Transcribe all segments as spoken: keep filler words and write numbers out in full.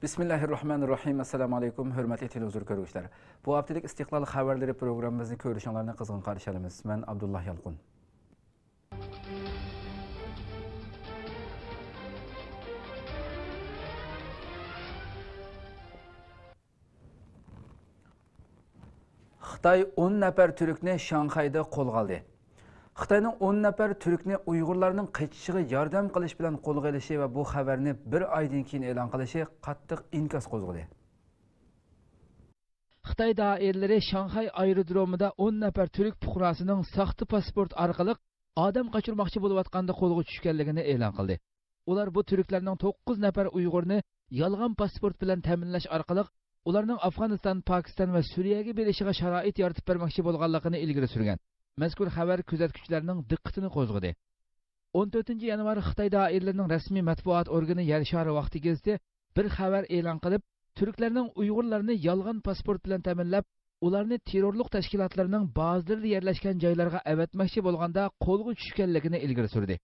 بىسمىللاھىررەھمانىررەھىم. ئەسسالامۇ ئەلەيكۇم، ھۆرمەتلىك تېلېۋىزور كۆرگۈچىلەر. بۇ ھەپتىلىك ئىستىقلال خەۋەرلىرى پروگراممىمىزنى كۆرۈشۈڭلارنى قىزغىن قارشى ئالىمىز. مەن ئابدۇللا يالقۇن. خىتاي ئون نەپەر تۈركنى شاڭخەيدە قولغا ئالدى. خىتاينىڭ ئون نەپەر تۈركنى ئۇيغۇرلارنىڭ قېچىشىغا ياردەم قىلىش بىلەن قولغا ئېلىشى ۋە بۇ خەۋەرنى بىر ئايدىن كېيىن ئېلان قىلىشى قاتتىق ئىنكاس قوزغىدى. خىتاي دائىرىلىرى شاڭخەي ئايرودرومىدا ئون نەپەر تۈرك پۇقراسىنىڭ ساختا پاسپورت ئارقىلىق ئادەم قاچۇرماقچى بولۇۋاتقاندا قولغا چۈشكەنلىكىنى ئېلان قىلدى. ئۇلار بۇ تۈركلەرنىڭ توققۇز نەپەر ئۇيغۇرنى يالغان پاسپورت بىلەن تەمىنلەش ئارقىلىق، ئۇلارنىڭ ئافغانىستان، پاكىستان ۋە سۈرىيەگە بېرىشىغا شارائىت يارىتىپ بەرمەكچى بولغانلىقىنى ئىلگىرى سۈرگەن. مەزكۇر خەۋەر كۆزەتكۈچىلەرنىڭ دىققىتىنى قوزغىدى. ئون تۆتىنچى يانۋار خىتاي دائىرىلىرىنىڭ رەسمىي مەتبۇئات ئورگىنى يەر شارى ۋاقتى گېزىتى بىر خەۋەر ئېلان قىلىپ، تۈركلەرنىڭ ئۇيغۇرلارنى يالغان پاسپورت بىلەن تەمىنلەپ، ئۇلارنى تېررورلۇق تەشكىلاتلىرىنىڭ بازىلىرىدا يەرلەشكەن جايلارغا ئەۋەتمەكچى بولغاندا قولغا چۈشكەنلىكىنى ئىلگىرى سۈردى.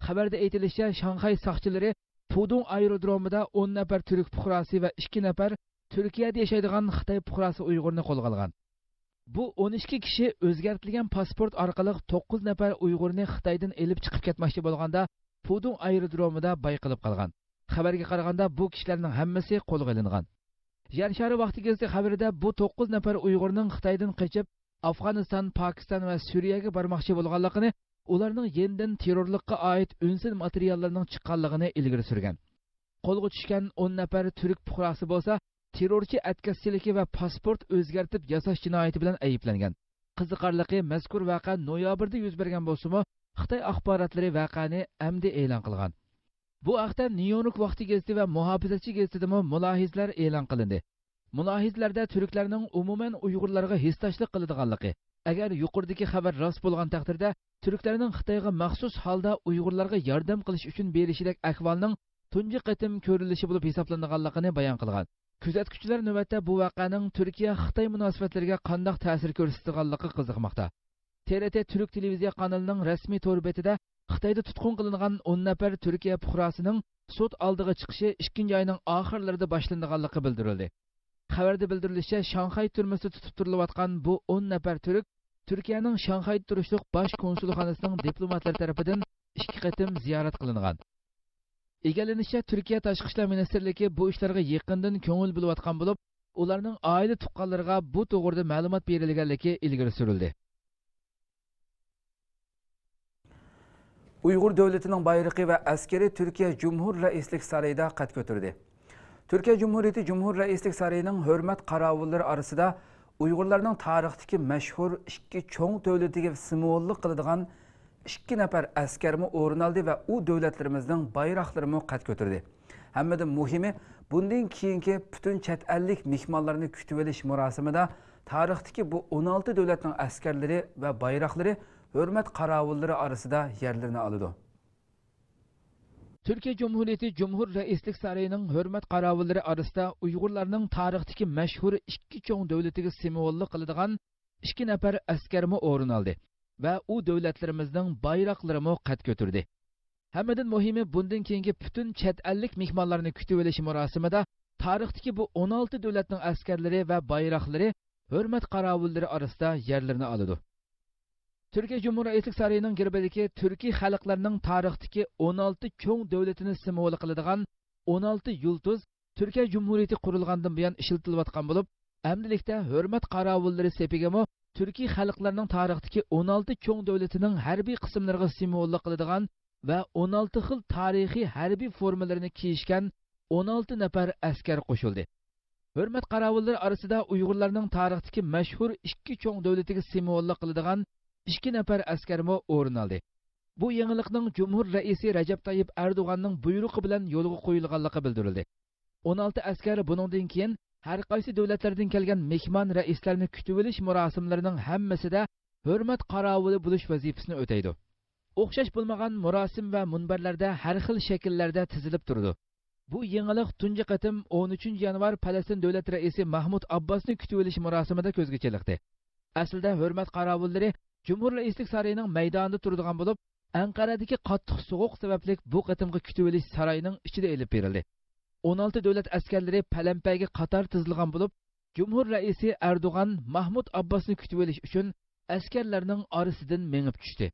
خەۋەردە ئېيتىلىشىچە، شاڭخەي ساقچىلىرى پۇدۇڭ ئايرودرومىدا ئون نەپەر تۈرك پۇقراسى ۋە ئىككى نەپەر تۈركىيەدە ياشايدىغان خىتاي پۇقراسى ئۇيغۇرنى قولغا ئالغان. بۇ ئون ئىككى كىشى ئۆزگەرتىلگەن پاسپورت ئارقىلىق توققۇز نەپەر ئۇيغۇرنى خىتايدىن ئېلىپ چىقىپ كەتمەكچى بولغاندا، پۇدۇڭ ئايرودرومىدا بايقىلىپ قالغان. خەۋەرگە قارىغاندا، بۇ كىشىلەرنىڭ ھەممىسى قولغا ئېلىنغان. يەر شارى ۋاقتى گېزىتى خەۋىرىدە بۇ توققۇز نەپەر ئۇيغۇرنىڭ خىتايدىن قېچىپ، ئافغانىستان، پاكىستان ۋە سۈرىيەگە بارماقچى بولغانلىقىنى، ئۇلارنىڭ يېنىدىن تېررورلۇققا ئائىت ئۈنسىز ماتېرىياللارنىڭ چىققانلىقىنى ئىلگىرى سۈرگەن. قولغا چۈشكەن ئون نەپەر تۈرك پۇقراسى بولسا، تېررورچى ئەتكەسچىلىكى ۋە پاسپورت ئۆزگەرتىپ ياساش جىنايىتى بىلەن ئەيىبلەنگەن. قىزىقارلىقى، مەزكۇر ۋەقە نويابىردا يۈز بەرگەن بولسىمۇ، خىتاي ئاخباراتلىرى ۋەقەنى ئەمدى ئېلان قىلغان. بۇ ھەقتە نيۇ يورك ۋاقتى گېزىتى ۋە مۇھاپىزەتچى گېزىتىدىمۇ مۇلاھىزىلەر ئېلان قىلىندى. مۇلاھىزىلەردە تۈركلەرنىڭ ئومۇمەن ئۇيغۇرلارغا ھېسداشلىق قىلىدىغانلىقى، ئەگەر يۇقىرىدىكى خەۋەر راست بولغان تەقدىردە، تۈركلەرنىڭ خىتايغا مەخسۇس ھالدا ئۇيغۇرلارغا ياردەم قىلىش ئۈچۈن بېرىشىدەك ئەھۋالنىڭ تۇنجى قېتىم كۆرۈلۈشى بولۇپ ھېسابلىنىدىغانلىقىنى بايان قىلغان. كۆزەتكۈچىلەر نۆۋەتتە بۇ ۋەقەنىڭ تۈركىيە-خىتاي مۇناسىۋەتلىرىگە قانداق تەسىر كۆرسىتىدىغانلىقىغا قىزىقماقتا. تې رې تې تۈرك تېلېۋىزىيە قانىلىنىڭ رەسمىي تور بېتىدە خىتايدا تۇتقۇن قىلىنغان ئون نەپەر تۈركىيە پۇقراسىنىڭ سوت ئالدىغا چىقىشى ئىككىنچى ئاينىڭ ئاخىرلىرىدا باشلىنىدىغانلىقى بىلدۈرۈلدى. خەۋەردە بىلدۈرۈلۈشىچە، شاڭخەي تۈرمىسىدە تۇتۇپ تۇرۇلۇۋاتقان بۇ ئون نەپەر تۈرك تۈركىيەنىڭ شاڭخەيدە تۇرۇشلۇق باش كونسۇلخانىسىنىڭ دىپلوماتلىرى تەرىپىدىن ئىككى قېتىم زىيارەت قىلىنغان. ئىگىلىنىشىچە، تۈركىيە تاشقى ئىشلار مىنىستىرلىكى بۇ ئىشلارغا يېقىندىن كۆڭۈل بۆلۈۋاتقان بولۇپ، ئۇلارنىڭ ئائىلە تۇغقانلىرىغا بۇ توغرىدا مەلۇمات بېرىلگەنلىكى ئىلگىرى سۈرۈلدى. ئۇيغۇر دۆلىتىنىڭ بايرىقى ۋە ئەسكىرى تۈركىيە جۇمھۇر رەئىسلىك سارىيىدا قەد كۆتۈردى. تۈركىيە جۇمھۇرىيىتى جۇمھۇر رەئىسلىك سارىيىنىڭ ھۆرمەت قاراۋۇللىرى ئارىسىدا ئۇيغۇرلارنىڭ تارىختىكى مەشھۇر ئىككى چوڭ دۆلىتىگە سىمۋوللۇق قىلىدىغان ئىككى نەپەر ئەسكەرمۇ ئورۇن ئالدى ۋە ئۇ دۆلەتلىرىمىزنىڭ بايراقلىرىمۇ قەد كۆتۈردى. ھەممىدىن مۇھىمى، بۇندىن كېيىنكى پۈتۈن چەت ئەللىك مېھمانلارنى كۈتۈۋېلىش مۇراسىمىدا تارىختىكى بۇ ئون ئالتە دۆلەتنىڭ ئەسكەرلىرى ۋە بايراقلىرى ھۆرمەت قاراۋۇللىرى ئارىسىدا يەرلىرىنى ئالىدۇ. تۈركىيە جۇمھۇرىيىتى جۇمھۇر رەئىسلىك سارىيىنىڭ ھۆرمەت قاراۋۇللىرى ئارىسىدا ئۇيغۇرلارنىڭ تارىختىكى مەشھۇر ئىككى چوڭ دۆلىتىگە سىمۋوللۇق قىلىدىغان ئىككى نەپەر ئەسكەرمۇ ئورۇن ئالدى ۋە ئۇ دۆلەتلىرىمىزنىڭ بايراقلىرىمۇ قەد كۆتۈردى. ھەممىدىن مۇھىمى، بۇندىن كېيىنكى پۈتۈن چەت ئەللىك مېھمانلارنى كۈتۈۋېلىش مۇراسىمىدا تارىختىكى بۇ ئون ئالتە دۆلەتنىڭ ئەسكەرلىرى ۋە بايراقلىرى ھۆرمەت قاراۋۇللىرى ئارىسىدا يەرلىرىنى ئالىدۇ. تۈركىيە جۇمھۇر رەئىسلىك سارىيىنىڭ گېربىدىكى تۈركىي خەلقلەرنىڭ تارىختىكى ئون ئالتە چوڭ دۆلىتىنى سىمۋول قىلىدىغان ئون ئالتە يۇلتۇز تۈركىيە جۇمھۇرىيىتى قۇرۇلغاندىن بۇيان ئىشلىتىلىۋاتقان بولۇپ، ئەمدىلىكتە ھۆرمەت قاراۋۇللىرى سېپىگىمۇ تۈركىي خەلقلەرنىڭ تارىختىكى ئون ئالتە چوڭ دۆلىتىنىڭ ھەربىي قىسىملىرىغا سىمۋوللۇق قىلىدىغان ۋە ئون ئالتە خىل تارىخىي ھەربىي فورمىلىرىنى كىيىشكەن ئون ئالتە نەپەر ئەسكەر قوشۇلدى. ھۆرمەت قاراۋۇللىرى ئارىسىدا ئۇيغۇرلارنىڭ تارىختىكى مەشھۇر ئىككى چوڭ دۆلىتىگە سىمۋوللۇق قىلىدىغان ئىككى نەپەر ئەسكەرمۇ ئورۇن ئالدى. بۇ يېڭىلىقنىڭ جۇمھۇر رەئىسى رەجەپ تايىپ ئەردوغاننىڭ بۇيرۇقى بىلەن يولغا قويۇلغانلىقى بىلدۈرۈلدى. ئون ئالتە ئەسكەر بۇنىڭدىن كېيىن ھەر قايسى دۆلەتلەردىن كەلگەن مېھمان رەئىسلەرنى كۈتۈۋېلىش مۇراسىملىرىنىڭ ھەممىسىدە ھۆرمەت قاراۋۇلى بولۇش ۋەزىپىسىنى ئۆتەيدۇ. ئوخشاش بولمىغان مۇراسىم ۋە مۇنبەرلەردە ھەر خىل شەكىللەردە تىزىلىپ تۇرىدۇ. بۇ يېڭىلىق تۇنجى قېتىم ئون ئۈچىنچى يانۋار پەلەستىن دۆلەت رەئىسى مەھمۇد ئابباسنى كۈتۈۋېلىش مۇراسىمىدا كۆزگە چېلىقتى. ئەسلىدە ھۆرمەت قاراۋۇللىرى جۇمھۇر رەئىسلىك سارىيىنىڭ مەيدانىدا تۇرىدىغان بولۇپ، ئەنقەرەدىكى قاتتىق سوغۇق سەۋەبلىك بۇ قېتىمقى كۈتۈۋېلىش ساراينىڭ ئىچىدە ئېلىپ بېرىلدى. ئون ئالتە دۆلەت ئەسكەرلىرى پەلەمپەيگە قاتار تىزىلغان بولۇپ، جۇمھۇر رەئىسى ئەردوغان ماھمۇد ئابباسنى كۈتۈۋېلىش ئۈچۈن ئەسكەرلەرنىڭ ئارىسىدىن مېڭىپ چۈشتى.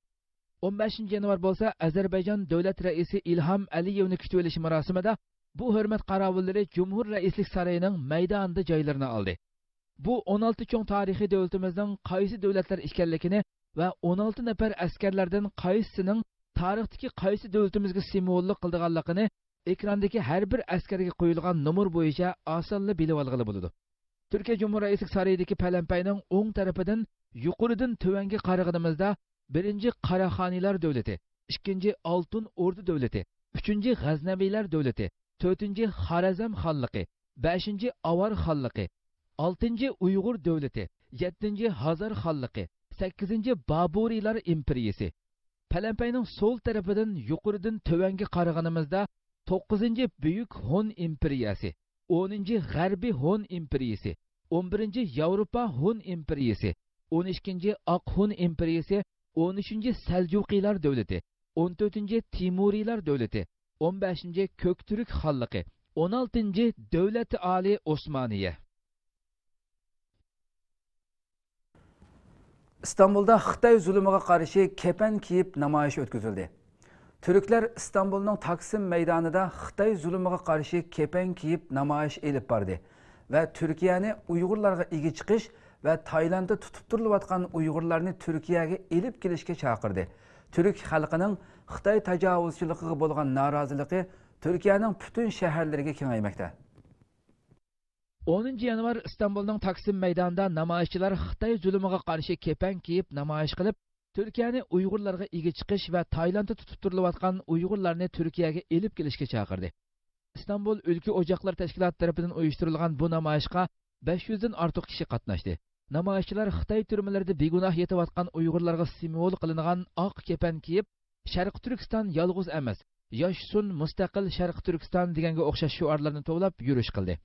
ئون بەشىنچى يانۋار بولسا ئەزەربەيجان دۆلەت رەئىسى ئىلھام ئەلىيېۋنى كۈتۈۋېلىش مۇراسىمىدا بۇ ھۆرمەت قاراۋۇللىرى جۇمھۇر رەئىسلىك سارىيىنىڭ مەيدانىدا جايلىرىنى ئالدى. بۇ ئون ئالتە چوڭ تارىخىي دۆلىتىمىزنىڭ قايسى دۆلەتلەر ئىكەنلىكىنى ۋە ئون ئالتە نەپەر ئەسكەرلەردىن قايسىسىنىڭ تارىختىكى قايسى دۆلىتىمىزگە سىمۋوللۇق قىلىدىغانلىقىنى ئېكراندىكى ھەر بىر ئەسكەرگە قويۇلغان نومۇر بويىچە ئاسانلا بىلىۋالغىلى بولىدۇ. تۈركىيە جۇمھۇر رەئىسلىك سارىيىدىكى پەلەمپەينىڭ ئوڭ تەرىپىدىن يۇقىرىدىن تۆۋەنگە قارىغىنىمىزدا، بىرىنچى قاراخانىيلار دۆلىتى، ئىككىنچى ئالتۇن ئوردا دۆلىتى، ئۈچىنچى غەزنەۋىيلار دۆلىتى، تۆتىنچى خارەزم خانلىقى، بەشىنچى ئاۋار خانلىقى، ئالتىنچى ئۇيغۇر دۆلىتى، يەتتىنچى ھازار خانلىقى، سەككىزىنچى بابۇرىيلار ئىمپېرىيىسى. پەلەمپەينىڭ سول تەرىپىدىن يۇقىرىدىن تۆۋەنگە قارىغىنىمىزدا، توققۇزىنچى بۈيۈك ھون ئىمپېرىيەسى، ئونىنچى غەربىي ھون ئىمپېرىيىسى، ئون بىرىنچى ياۋروپا ھون ئىمپېرىيىسى، ئون ئىككىنچى ئاق ھون ئىمپېرىيىسى، ئون ئۈچىنچى سەلجۇقىيلار دۆلىتى، ئون تۆتىنچى تىمۇرىيلار دۆلىتى، ئون بەشىنچى كۆكتۈرك خانلىقى، ئون ئالتىنچى دۆلەت ئالىي ئوسمانىيە. ئىستانبۇلدا خىتاي زۇلۇمىغا قارشى كېپەن كىيىپ نامايىش ئۆتكۈزۈلدى. تۈركلەر ئىستانبۇلنىڭ تاكسىم مەيدانىدا خىتاي زۇلۇمىغا قارشى كېپەن كىيىپ نامايىش ئېلىپ باردى ۋە تۈركىيەنى ئۇيغۇرلارغا ئىگە چىقىش ۋە تايلاندتا تۇتۇپ تۇرۇلۇۋاتقان ئۇيغۇرلارنى تۈركىيەگە ئېلىپ كېلىشكە چاقىردى. تۈرك خەلقىنىڭ خىتاي تاجاۋۇزچىلىقىغا بولغان نارازىلىقى تۈركىيەنىڭ پۈتۈن شەھەرلىرىگە كېڭەيمەكتە. ئونىنچى يانۋار ئىستانبۇلنىڭ تاكسىم مەيدانىدا نامايىشچىلار خىتاي زۇلۇمىغا قارشى كېپەن كىيىپ نامايىش قىلىپ، تۈركىيەنى ئۇيغۇرلارغا ئىگە چىقىش ۋە تايلاندتا تۇتۇپ تۇرۇلۇۋاتقان ئۇيغۇرلارنى تۈركىيەگە ئېلىپ كېلىشكە چاقىردى. ئىستانبۇل ئۆلكە ئوچاقلىرى تەشكىلاتى تەرىپىدىن ئۇيۇشتۇرۇلغان بۇ نامايىشقا بەش يۈزدىن ئارتۇق كىشى قاتناشتى. نامايىشچىلار خىتاي تۈرمىلىرىدە بىگۇناھ يېتىۋاتقان ئۇيغۇرلارغا سىمۋول قىلىنغان ئاق كېپەن كىيىپ، شەرقىي تۈركىستان يالغۇز ئەمەس، ياشىسۇن مۇستەقىل شەرقىي تۈركىستان دېگەنگە ئوخشاش شوئارلارنى توۋلاپ يۈرۈش قىلدى.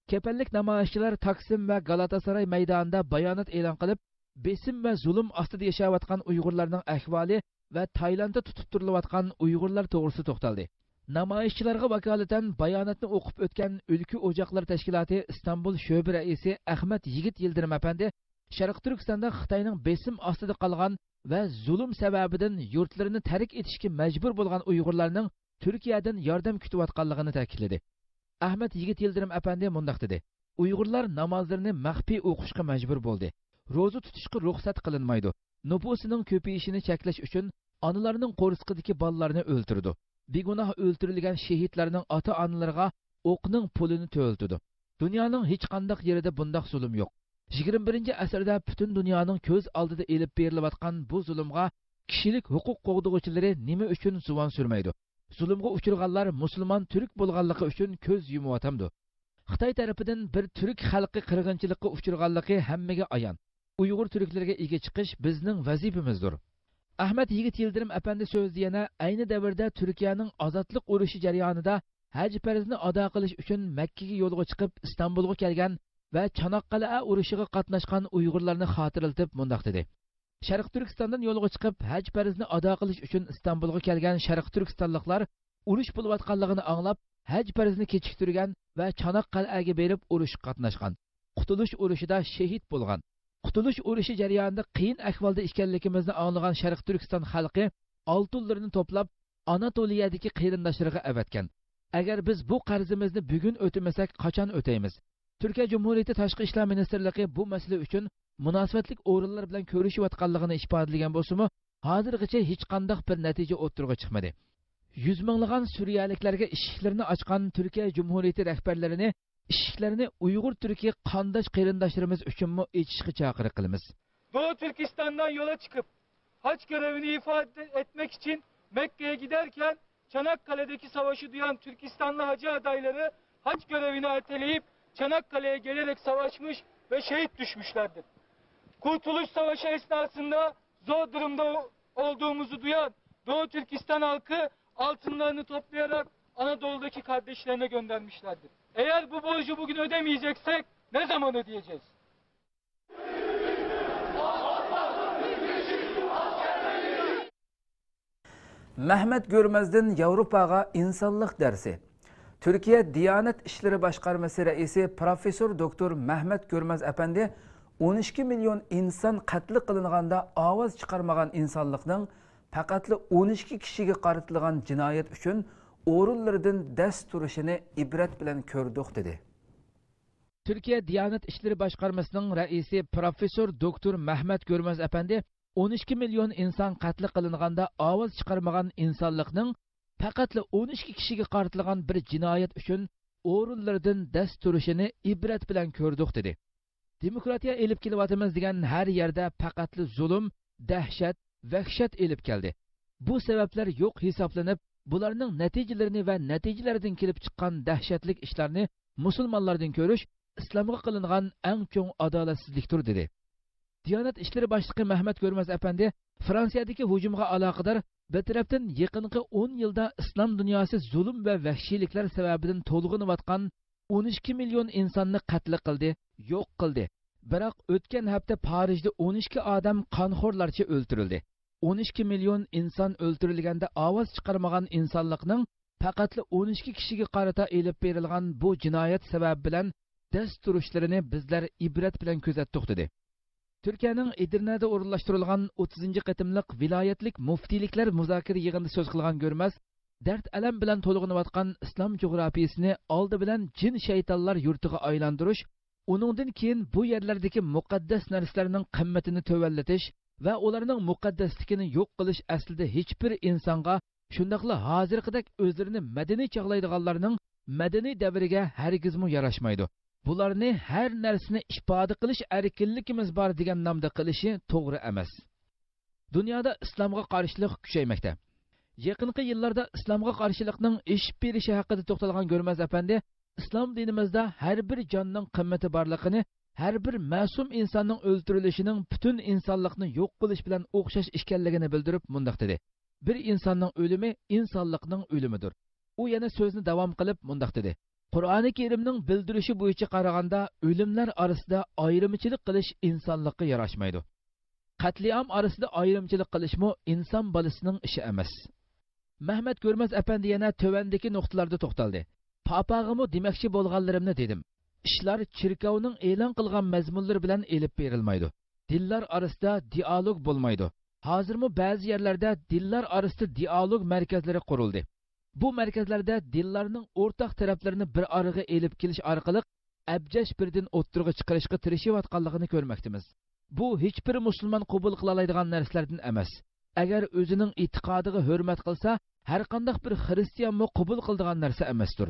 كېپەنلىك نامايىشچىلار تاكسىم ۋە گالاتاساراي مەيدانىدا بايانات ئېلان قىلىپ، بېسىم ۋە زۇلۇم ئاستىدا ياشاۋاتقان ئۇيغۇرلارنىڭ ئەھۋالى ۋە تايلاندتا تۇتۇپ تۇرۇلۇۋاتقان ئۇيغۇرلار توغرىسىدا توختالدى. نامايىشچىلارغا ۋاكالىتەن باياناتنى ئوقۇپ ئۆتكەن ئۆلكە ئوچاقلىرى تەشكىلاتى ئىستانبۇل شۆبە رەئىسى ئەخمەت يىگىت يىلدىرىم ئەپەندى شەرقىي تۈركىستاندا خىتاينىڭ بېسىم ئاستىدا قالغان ۋە زۇلۇم سەۋەبىدىن يۇرتلىرىنى تەرك ئېتىشكە مەجبۇر بولغان ئۇيغۇرلارنىڭ تۈركىيەدىن ياردەم كۈتۈۋاتقانلىقىنى تەكىتلىدى. ئەخمەت يىگىت يىلدىرىم ئەپەندى مۇنداق دېدى: «ئۇيغۇرلار نامازلىرىنى مەخپىي ئوقۇشقا مەجبۇر بولدى. روزا تۇتۇشقا رۇخسەت قىلىنمايدۇ. نوپۇسىنىڭ كۆپىيىشىنى چەكلەش ئۈچۈن ئانىلارنىڭ قورسىقىدىكى بالىلارنى ئۆلتۈرىدۇ. بىگۇناھ ئۆلتۈرۈلگەن شېھىتلەرنىڭ ئاتا-ئانىلىرىغا ئوقنىڭ پۇلىنى تۆلىتىدۇ. دۇنيانىڭ ھېچقانداق يېرىدە بۇنداق زۇلۇم يوق. يىگىرمە بىرىنچى ئەسىردە پۈتۈن دۇنيانىڭ كۆز ئالدىدا ئېلىپ بېرىلىۋاتقان بۇ زۇلۇمغا كىشىلىك ھوقۇق قوغدىغۇچىلىرى نېمە ئۈچۈن زۇۋان سۈرمەيدۇ؟ زۇلۇمغا ئۇچرىغانلار مۇسۇلمان تۈرك بولغانلىقى ئۈچۈن كۆز يۇمۇۋاتامدۇ؟» خىتاي تەرىپىدىن بىر تۈرك خەلقى قىرغىنچىلىققا ئۇچرىغانلىقى ھەممىگە ئايان. ئۇيغۇر تۈركلىرىگە ئىگە چىقىش بىزنىڭ ۋەزىپىمىزدۇر. ئەخمەت يىگىت يىلدىرىم ئەپەندى سۆزىدە يەنە ئەينى دەۋردە تۈركىيەنىڭ ئازادلىق ئۇرۇشى جەريانىدا ھەج پەرزىنى ئادا قىلىش ئۈچۈن مەككىگە يولغا چىقىپ، ئىستانبۇلغا كەلگەن ۋە چاناققەلئە ئۇرۇشىغا قاتناشقان ئۇيغۇرلارنى خاتىرىلىتىپ مۇنداق دېدى: «شەرقىي تۈركىستاندىن يولغا چىقىپ، ھەج پەرزىنى ئادا قىلىش ئۈچۈن ئىستانبۇلغا كەلگەن شەرقىي تۈركىستانلىقلار ئۇرۇش بولۇۋاتقانلىقىنى ئاڭلاپ، ھەج پەرزىنى كېچىكتۈرگەن ۋە چاناققەلئەگە بېرىپ ئۇرۇشقا قاتناشقان. قۇتۇلۇش ئۇرۇشىدا شېھىت بولغان. قۇتۇلۇش ئۇرۇشى جەريانىدا قىيىن ئەھۋالدا ئىكەنلىكىمىزنى ئاڭلىغان شەرقىي تۈركىستان خەلقى ئالتۇنلىرىنى توپلاپ، ئاناتولىيەدىكى قېرىنداشلىرىغا ئەۋەتكەن. ئەگەر بىز بۇ قەرزىمىزنى بۈگۈن ئۆتىمىسەك، قاچان ئۆتەيمىز؟» تۈركىيە جۇمھۇرىيىتى تاشقى ئىشلار مىنىستىرلىقى بۇ مەسىلە ئۈچۈن مۇناسىۋەتلىك ئورۇنلار بىلەن كۆرۈشۈۋاتقانلىقىنى ئىپادىلىگەن بولسىمۇ، ھازىرغىچە ھېچقانداق بىر نەتىجە ئوتتۇرىغا چىقمىدى. يۈز مىڭلىغان سۈرىيەلىكلەرگە ئىشىكلىرىنى ئاچقان تۈركىيە جۇمھۇرىيىتى رەھبەرلىرىنى ئىشىكلەرنى ئۇيغۇر تۈركىي قانداش قېرىنداشلىرىمىز ئۈچۈنمۇ ئېچىشقا چاقىرىق قىلىمىز. Doğu Türkistan'dan yola çıkıp hac görevini ifade etmek için Mekke'ye giderken Çanakkale'deki savaşı duyan Türkistanlı hacı adayları hac görevini erteleyip Çanakkale'ye gelerek savaşmış ve şehit düşmüşlerdir. Kurtuluş Savaşı esnasında zor durumda olduğumuzu duyan Doğu Türkistan halkı altınlarını toplayarak Anadolu'daki kardeşlerine göndermişlerdir. Eğer bu borcu bugün ödemeyeceksek ne zaman ödeyeceğiz? مەھمەت گۆرمەزدىن ياۋروپاغا ئىنسانلىق دەرسى. تۈركىيە دىيانەت ئىشلىرى باشقارمىسى رەئىسى پروفېسسور دوكتور مەھمەت گۆرمەز ئەپەندى ئون ئىككى مىليون ئىنسان قەتل قىلىنغاندا ئاۋاز چىقارمىغان ئىنسانلىقنىڭ پەقەتلا ئون ئىككى كىشىگە قارىتىلغان جىنايەت ئۈچۈن ئورۇنلىرىدىن دەس تۇرۇشىنى ئىبرەت بىلەن كۆردۇق، دېدى. تۈركىيە دىيانەت ئىشلىرى باشقارمىسىنىڭ رەئىسى پروفېسسور دوكتور مەھمەت گۆرمەز ئەپەندى ئون ئىككى مىليون ئىنسان قەتل قىلىنغاندا ئاۋاز چىقارمىغان ئىنسانلىقنىڭ پەقەتلا ئون ئىككى كىشىگە قارىتىلغان بىر جىنايەت ئۈچۈن ئورۇنلىرىدىن دەس تۇرۇشىنى ئىبرەت بىلەن كۆردۇق، دېدى. دېموكراتىيە ئېلىپ كېلىۋاتىمىز دېگەن ھەر يەردە پەقەتلا زۇلۇم، دەھشەت، ۋەھشەت ئېلىپ كەلدى. بۇ سەۋەبلەر يوق ھېسابلىنىپ، بۇلارنىڭ نەتىجىلىرىنى ۋە نەتىجىلەردىن كېلىپ چىققان دەھشەتلىك ئىشلارنى مۇسۇلمانلاردىن كۆرۈش ئىسلامغا قىلىنغان ئەڭ چوڭ ئادالەتسىزلىكتۇر، دېدى. دىيانەت ئىشلىرى باشلىقى مەھمەت گۆرمەز ئەپەندى فرانسىيەدىكى ھۇجۇمغا ئالاقىدار، بىر تەرەپتىن يېقىنقى ئون يىلدا ئىسلام دۇنياسى زۇلۇم ۋە ۋەھشىيلىكلەر سەۋەبىدىن تولغىنىۋاتقان ئون ئىككى مىليون ئىنساننى قەتل قىلدى، يوق قىلدى. بىراق ئۆتكەن ھەپتە پارىژدا ئون ئىككى ئادەم قانخورلارچە ئۆلتۈرۈلدى. ئون ئىككى مىليون ئىنسان ئۆلتۈرۈلگەندە ئاۋاز چىقارمىغان ئىنسانلىقنىڭ پەقەتلا ئون ئىككى كىشىگە قارىتا ئېلىپ بېرىلغان بۇ جىنايەت سەۋەبى بىلەن دەس تۇرۇشلىرىنى بىزلەر ئىبرەت بىلەن كۆزەتتۇق، دېدى. تۈركىيەنىڭ ئېدىرنەدە ئورۇنلاشتۇرۇلغان ئوتتۇزىنچى قېتىملىق ۋىلايەتلىك مۇفتىيلىكلەر مۇزاكىرە يىغىنىدا سۆز قىلغان گۆرمەز، دەرد-ئەلەم بىلەن تولغىنىۋاتقان ئىسلام جۇغراپىيىسىنى ئالدى بىلەن جىن-شەيتانلار يۇرتىغا ئايلاندۇرۇش، ئۇنىڭدىن كېيىن بۇ يەرلەردىكى مۇقەددەس نەرسىلەرنىڭ قىممىتىنى تۆۋەنلىتىش ۋە ئۇلارنىڭ مۇقەددەسلىكىنى يوق قىلىش ئەسلىدە ھېچبىر ئىنسانغا، شۇنداقلا ھازىرقىدەك ئۆزلىرىنى مەدەنىي چاغلايدىغانلارنىڭ مەدەنىي دەۋرىگە ھەرگىزمۇ ياراشمايدۇ. بۇلارنى ھەر نەرسىنى ئىپادە قىلىش ئەركىنلىكىمىز بار دېگەن نامدا قىلىشى توغرا ئەمەس. دۇنيادا ئىسلامغا قارشىلىق كۈچەيمەكتە. يېقىنقى يىللاردا ئىسلامغا قارشىلىقنىڭ ئېشىپ بېرىشى ھەققىدە توختالغان گۆرمەز ئەپەندى، ئىسلام دىنىمىزدا ھەر بىر جاننىڭ قىممىتى بارلىقىنى، ھەر بىر مەسۇم ئىنساننىڭ ئۆلتۈرۈلۈشىنىڭ پۈتۈن ئىنسانلىقنى يوق قىلىش بىلەن ئوخشاش ئىكەنلىكىنى بىلدۈرۈپ مۇنداق دېدى: بىر ئىنساننىڭ ئۆلۈمى ئىنسانلىقنىڭ ئۆلۈمىدۇر. ئۇ يەنە سۆزنى داۋام قىلىپ مۇنداق دېدى: قۇرئانى كەرىمنىڭ بىلدۈرۈشى بويىچە قارىغاندا، ئۆلۈملەر ئارىسىدا ئايرىمچىلىق قىلىش ئىنسانلىققا ياراشمايدۇ. قەتلىئام ئارىسىدا ئايرىمچىلىق قىلىشمۇ ئىنسان بالىسىنىڭ ئىشى ئەمەس. مەھمەت گۆرمەز ئەپەندى يەنە تۆۋەندىكى نۇقتىلاردا توختالدى. پاپاغىمۇ دېمەكچى بولغانلىرىمنى دېدىم. ئىشلار چېركاۋنىڭ ئېلان قىلغان مەزمۇنلىرى بىلەن ئېلىپ بېرىلمايدۇ. دىنلار ئارىسىدا دىئالوگ بولمايدۇ. ھازىرمۇ بەزى يەرلەردە دىنلار ئارىسىدا دىئالوگ مەركەزلىرى قۇرۇلدى. بۇ مەركەزلەردە دىنلارنىڭ ئورتاق تەرەپلىرىنى بىر ئارىغا ئېلىپ كېلىش ئارقىلىق ئەبجەش بىر دىن ئوتتۇرىغا چىقىرىشقا تىرىشىۋاتقانلىقىنى كۆرمەكتىمىز. بۇ ھېچبىر مۇسۇلمان قوبۇل قىلالايدىغان نەرسىلەردىن ئەمەس. ئەگەر ئۆزىنىڭ ئېتىقادىغا ھۆرمەت قىلسا، ھەرقانداق بىر خىرىستىيانمۇ قوبۇل قىلىدىغان نەرسە ئەمەستۇر.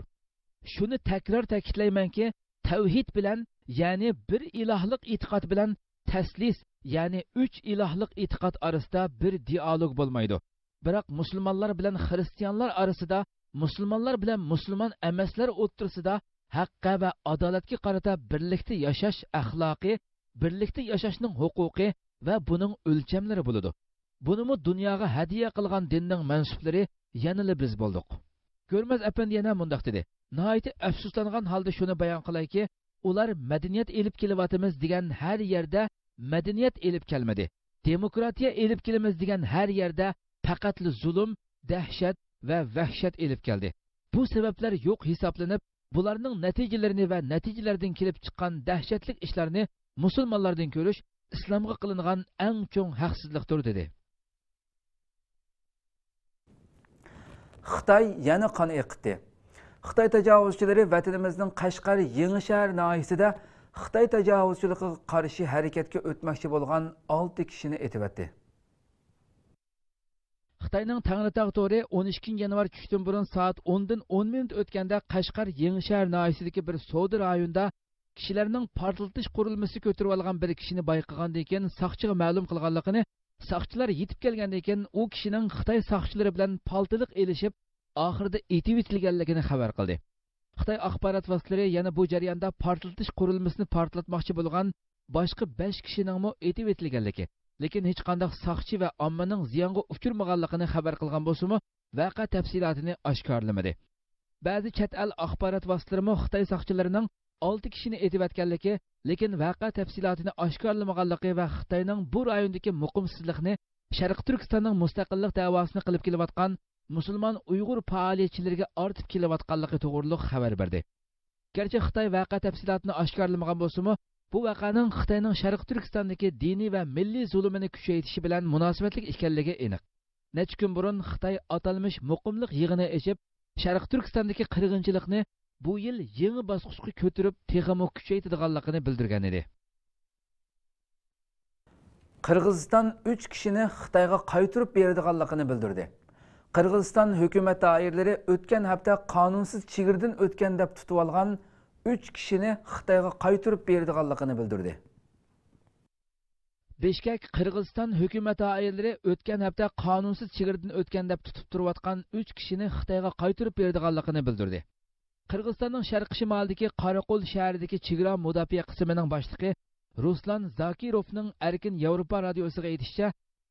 شۇنى تەكرار تەكىتلەيمەنكى، تەۋھىد بىلەن، يەنى بىر ئىلاھلىق ئېتىقاد بىلەن تەسلىس، يەنى ئۈچ ئىلاھلىق ئېتىقاد ئارىسىدا بىر دىئالوگ بولمايدۇ. بىراق مۇسۇلمانلار بىلەن خىرىستىيانلار ئارىسىدا، مۇسۇلمانلار بىلەن مۇسۇلمان ئەمەسلەر ئوتتۇرىسىدا ھەققە ۋە ئادالەتكە قارىتا بىرلىكتە ياشاش ئەخلاقى، بىرلىكتە ياشاشنىڭ ھوقۇقى ۋە بۇنىڭ ئۆلچەملىرى بولىدۇ. بۇنىمۇ دۇنياغا ھەدىيە قىلغان دىننىڭ مەنسۇپلىرى يەنىلا بىز بولدۇق. گۆرمەز ئەپەندى يەنە مۇنداق دېدى: ناھايىتى ئەپسۇسلانغان ھالدا شۇنى بايان قىلايكى، ئۇلار مەدەنىيەت ئېلىپ كېلىۋاتىمىز دېگەن ھەر يەردە مەدەنىيەت ئېلىپ كەلمىدى. دېموكراتىيە ئېلىپ كېلىمىز دېگەن ھەر يەردە پەقەتلا زۇلۇم، دەھشەت ۋە ۋەھشەت ئېلىپ كەلدى. بۇ سەۋەبلەر يوق ھېسابلىنىپ، بۇلارنىڭ نەتىجىلىرىنى ۋە نەتىجىلەردىن كېلىپ چىققان دەھشەتلىك ئىشلارنى مۇسۇلمانلاردىن كۆرۈش ئىسلامغا قىلىنغان ئەڭ چوڭ ھەقسىزلىقتۇر، دېدى. خىتاي يەنە قان ئېقىتتى. خىتاي تاجاۋۇزچىلىرى ۋەتىنىمىزنىڭ قەشقەر يېڭىشەھەر ناھىيەسىدە خىتاي تاجاۋۇزچىلىقىغا قارشى ھەرىكەتكە ئۆتمەكچى بولغان ئالتە كىشىنى ئېتىۋەتتى. خىتاينىڭ تەڭرىتاغ تورى ئون ئىككىنچى يانۋار چۈشتىن بۇرۇن سائەت ئوندىن ئون مىنۇت ئۆتكەندە قەشقەر يېڭىشەھەر ناھىيەسىدىكى بىر سودا رايونىدا كىشىلەرنىڭ پارتلىتىش قۇرۇلمىسى كۆتۈرۈۋالغان بىر كىشىنى بايقىغاندىن كېيىن ساقچىغا مەلۇم قىلغانلىقىنى، ساقچىلار يېتىپ كەلگەندىن كېيىن ئۇ كىشىنىڭ خىتاي ساقچىلىرى بىلەن پالتىلىق ئېلىشىپ، ئاخىرىدا ئېتىۋېتىلگەنلىكىنى خەۋەر قىلدى. خىتاي ئاخبارات ۋاسىتىلىرى يەنە بۇ جەرياندا پارتلىتىش قۇرۇلمىسىنى پارتلاتماقچى بولغان باشقا بەش كىشىنىڭمۇ ئېتىۋېتىلگەنلىكى، لېكىن ھېچقانداق ساقچى ۋە ئاممىنىڭ زىيانغا ئۇچرىمىغانلىقىنى خەۋەر قىلغان بولسىمۇ، ۋەقە تەپسىلاتىنى ئاشكارىلىمىدى. بەزى چەت ئەل ئاخبارات ۋاسىتىلىرىمۇ خىتاي ساقچىلىرىنىڭ ئالتە كىشىنى ئېتىۋەتكەنلىكى، لېكىن ۋەقە تەپسىلاتىنى ئاشكارىلىمىغانلىقى ۋە خىتاينىڭ بۇ رايوندىكى مۇقىمسىزلىقنى شەرقىي تۈركىستاننىڭ مۇستەقىللىق دەۋاسىنى قىلىپ كېلىۋاتقان مۇسۇلمان ئۇيغۇر پائالىيەتچىلىرىگە ئارتىپ كېلىۋاتقانلىقى توغرۇلۇق خەۋەر بەردى. گەرچە خىتاي ۋەقە تەپسىلاتىنى ئاشكارىلىمىغان بولسىمۇ، بۇ ۋەقەنىڭ خىتاينىڭ شەرقىي تۈركىستاندىكى دىنىي ۋە مىللىي زۇلۇمىنى كۈچەيتىشى بىلەن مۇناسىۋەتلىك ئىكەنلىكى ئېنىق. نەچچە كۈن بۇرۇن خىتاي ئاتالمىش مۇقىملىق يىغىنى ئېچىپ، شەرقىي تۈركىستاندىكى قىرغىنچىلىقنى بۇ يىل يېڭى باسقۇچقا كۆتۈرۈپ، تېخىمۇ كۈچەيتىدىغانلىقىنى بىلدۈرگەن ئىدى. قىرغىزىستان ئۈچ كىشىنى خىتايغا قايتۇرۇپ بېرىدىغانلىقىنى بىلدۈردى. قىرغىزىستان ھۆكۈمەت دائىرىلىرى ئۆتكەن ھەپتە قانۇنسىز چېگرىدىن ئۆتكەن دەپ تۇتۇۋالغان ئۈچ كىشىنى خىتايغا قايتۇرۇپ بېرىدىغانلىقىنى بىلدۈردى. بىشكەك، قىرغىزىستان ھۆكۈمەت دائىرىلىرى ئۆتكەن ھەپتە قانۇنسىز چېگرىدىن ئۆتكەن دەپ تۇتۇپ تۇرۇۋاتقان ئۈچ كىشىنى خىتايغا قايتۇرۇپ بېرىدىغانلىقىنى بىلدۈردى. قىرغىزىستاننىڭ شەرقىي شىمالىدىكى قاراقول شەھىرىدىكى چېگرا مۇداپىئە قىسىمىنىڭ باشلىقى رۇسلان زاكىروفنىڭ ئەركىن ياۋروپا رادىيوسىغا ئېيتىشىچە،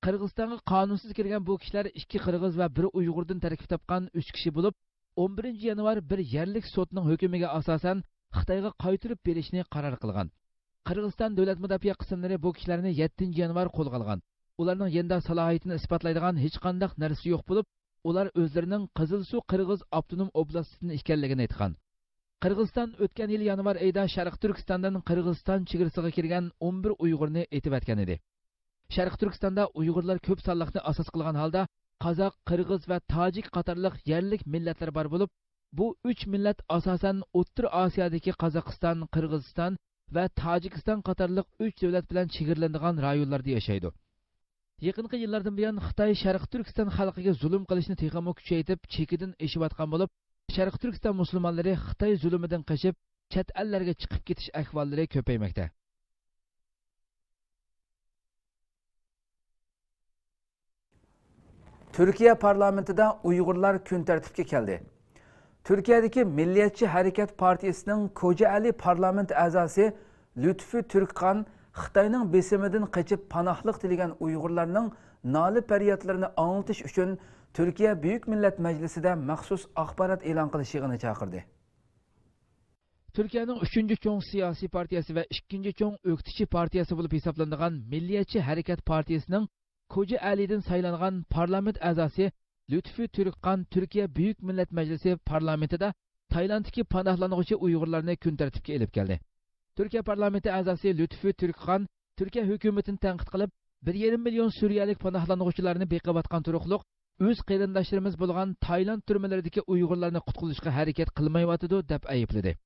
قىرغىزىستانغا قانۇنسىز كىرگەن بۇ كىشىلەر ئىككى قىرغىز ۋە بىر ئۇيغۇردىن تەركىب تاپقان ئۈچ كىشى بولۇپ، ئون بىرىنچى يانۋار بىر يەرلىك سوتنىڭ ھۆكمىگە ئاساسەن خىتايغا قايتۇرۇپ بېرىشنى قارار قىلغان. قىرغىزىستان دۆلەت مۇداپىئە قىسىملىرى بۇ كىشىلەرنى يەتتىنچى يانۋار قولغا ئالغان. ئۇلارنىڭ يېنىدا سالاھىيىتىنى ئىسپاتلايدىغان ھېچقانداق نەرسە يوق بولۇپ، ئۇلار ئۆزلىرىنىڭ قىزىلسۇ قىرغىز ئاپتونوم ئوبلاستىدىن ئىكەنلىكىنى ئېيتقان. قىرغىزىستان ئۆتكەن يىل يانۋار ئېيىدا شەرقىي تۈركىستاندىن قىرغىزىستان چېگرىسىغا كىرگەن ئون بىر ئۇيغۇرنى ئېتىۋەتكەن ئىدى. شەرقىي تۈركىستاندا ئۇيغۇرلار كۆپ سانلىقنى ئاساس قىلغان ھالدا قازاق، قىرغىز ۋە تاجىك قاتارلىق يەرلىك مىللەتلەر بار بولۇپ، بۇ ئۈچ مىللەت ئاساسەن ئوتتۇرا ئاسىيادىكى قازاقىستان، قىرغىزىستان ۋە تاجىكىستان قاتارلىق ئۈچ دۆلەت بىلەن چېگرىلىنىدىغان رايونلاردا ياشايدۇ. يېقىنقى يىللاردىن بۇيان خىتاي شەرقىي تۈركىستان خەلقىگە زۇلۇم قىلىشنى تېخىمۇ كۈچەيتىپ، چېكىدىن ئېشىۋاتقان بولۇپ، شەرقىي تۈركىستان مۇسۇلمانلىرى خىتاي زۇلۇمىدىن قېچىپ، چەت ئەللەرگە چىقىپ كېتىش ئەھۋاللىرى كۆپەيمەكتە. تۈركىيە پارلامېنتىدا ئۇيغۇرلار كۈن تەرتىپكە كەلدى. تۈركىيەدىكى مىللىيەتچى ھەرىكەت پارتىيىسىنىڭ كوجائەلى پارلامېنت ئەزاسى لۈتفى تۈركخان خىتاينىڭ بېسىمىدىن قېچىپ پاناھلىق تىلىگەن ئۇيغۇرلارنىڭ نالە-پەريادلىرىنى ئاڭلىتىش ئۈچۈن تۈركىيە بۈيۈك مىللەت مەجلىسىدە مەخسۇس ئاخبارات ئېلان قىلىش يىغىنى چاقىردى. تۈركىيەنىڭ ئۈچىنچى چوڭ سىياسىي پارتىيەسى ۋە ئىككىنچى چوڭ ئۆكتىچى پارتىيەسى بولۇپ ھېسابلىنىدىغان مىللىيەتچى ھەرىكەت پارتىيىسىنىڭ كوجائەلىدىن سايلانغان پارلامېنت ئەزاسى لۈتفى تۈركخان تۈركىيە بۈيۈك مىللەت مەجلىسى پارلامېنتىدا تايلاندتىكى پاناھلانغۇچى ئۇيغۇرلارنى كۈن تەرتىپكە ئېلىپ كەلدى. تۈركىيە پارلامېنتى ئەزاسى لۈتفى تۈركخان تۈركىيە ھۆكۈمىتىنى تەنقىد قىلىپ، بىر يېرىم مىليون سۈرىيەلىك پاناھلانغۇچىلارنى بېقىۋاتقان تۇرۇقلۇق ئۆز قېرىنداشلىرىمىز بولغان تايلاند تۈرمىلىرىدىكى ئۇيغۇرلارنى قۇتقۇزۇشقا ھەرىكەت قىلمايۋاتىدۇ، دەپ ئەيىبلىدى.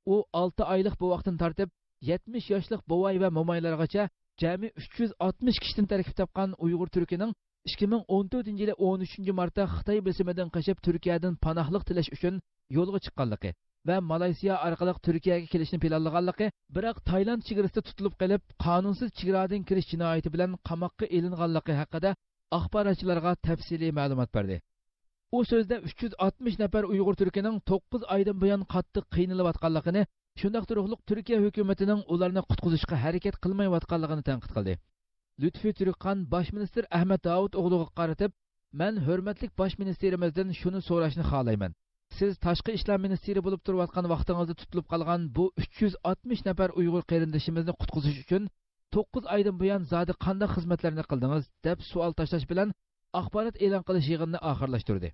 ئۇ ئالتە ئايلىق بوۋاقتىن تارتىپ، يەتمىش ياشلىق بوۋاي ۋە مومايلارغىچە جەمئىي ئۈچ يۈز ئاتمىش كىشىدىن تەركىب تاپقان ئۇيغۇر تۈركىنىڭ ئىككى مىڭ ئون تۆتىنچى يىلى ئون ئۈچىنچى مارتتا خىتاي بېسىمىدىن قېچىپ، تۈركىيەدىن پاناھلىق تىلەش ئۈچۈن يولغا چىققانلىقى ۋە مالايسىيا ئارقىلىق تۈركىيەگە كېلىشنى پىلانلىغانلىقى، بىراق تايلاند چېگرىسىدا تۇتۇلۇپ قېلىپ، قانۇنسىز چېگرادىن كىرىش جىنايىتى بىلەن قاماققا ئېلىنغانلىقى ھەققىدە ئاخباراتچىلارغا تەپسىلىي مەلۇمات بەردى. ئۇ سۆزىدە ئۈچ يۈز ئاتمىش نەپەر ئۇيغۇر تۈركىنىڭ توققۇز ئايدىن بۇيان قاتتىق قىينىلىۋاتقانلىقىنى، شۇنداق تۇرۇقلۇق تۈركىيە ھۆكۈمىتىنىڭ ئۇلارنى قۇتقۇزۇشقا ھەرىكەت قىلمايۋاتقانلىقىنى تەنقىد قىلدى. لۈتفى تۈركخان باش مىنىستىر ئەھمەت داۋۇتئوغلۇغا قارىتىپ، مەن ھۆرمەتلىك باش مىنىستىرىمىزدىن شۇنى سوراشنى خالايمەن. سىز تاشقى ئىشلار مىنىستىرى بولۇپ تۇرۇۋاتقان ۋاقتىڭىزدا تۇتۇلۇپ قالغان بۇ ئۈچ يۈز ئاتمىش نەپەر ئۇيغۇر قېرىندىشىمىزنى قۇتقۇزۇش ئۈچۈن توققۇز ئايدىن بۇيان زادى قانداق خىزمەتلەرنى قىلدىڭىز؟ دەپ سوئال تاشلاش بىلەن ئاخبارات ئېلان قىلىش يىغىنىنى ئاخىرلاشتۇردى.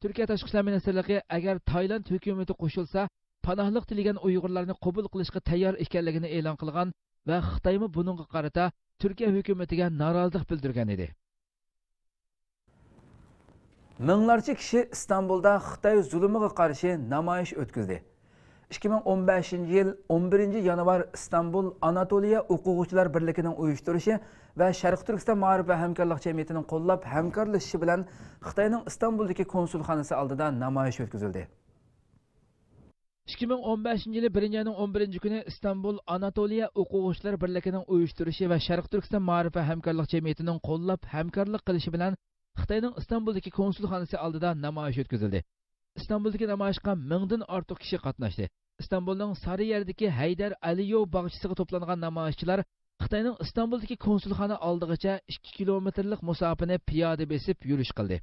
تۈركىيە تاشقى ئىشلار مىنىستىرلىقى ئەگەر تايلاند ھۆكۈمىتى قوشۇلسا، پاناھلىق تىلىگەن ئۇيغۇرلارنى قوبۇل قىلىشقا تەييار ئىكەنلىكىنى ئېلان قىلغان ۋە خىتايمۇ بۇنىڭغا قارىتا تۈركىيە ھۆكۈمىتىگە نارازىلىق بىلدۈرگەن ئىدى. مىڭلارچە كىشى ئىستانبۇلدا خىتاي زۇلۇمىغا قارشى نامايىش ئۆتكۈزدى. ئىككى مىڭ ئون بەشىنچى يىل ئون بىرىنچى يانۋار ئىستانبۇل ئاناتولىيە ئوقۇغۇچىلار بىرلىكىنىڭ ئۇيۇشتۇرۇشى ۋە شەرقىي تۈركىستان مائارىپ ۋە ھەمكارلىق جەمئىيىتىنىڭ قوللاپ ھەمكارلىشىشى بىلەن خىتاينىڭ ئىستانبۇلدىكى كونسۇلخانىسى ئالدىدا نامايىش ئۆتكۈزۈلدى. ئىككى مىڭ ئون بەشىنچى يىلى بىرىنچى ئاينىڭ ئون بىرىنچى كۈنى ئىستانبۇل ئاناتولىيە ئوقۇغۇچىلار بىرلىكىنىڭ ئۇيۇشتۇرۇشى ۋە شەرقىي تۈركىستان مائارىپ ۋە ھەمكارلىق جەمئىيىتىنىڭ قوللاپ ھەمكارلىق قىلىشى بىلەن خىتاينىڭ ئىستانبۇلدىكى كونسۇلخانىسى ئالدىدا نامايىش ئۆتكۈزۈلدى. ئىستانبۇلدىكى نامايىشقا مىڭدىن ئارتۇق كىشى قاتناشتى. ئىستانبۇلنىڭ سارىيەردىكى ھەيدەر ئەلىيېۋ باغچىسىغا توپلانغان نامايىشچىلار خىتاينىڭ ئىستانبۇلدىكى كونسۇلخانا ئالدىغىچە ئىككى كىلومېتىرلىق مۇساپىنى پىيادە بېسىپ يۈرۈش قىلدى.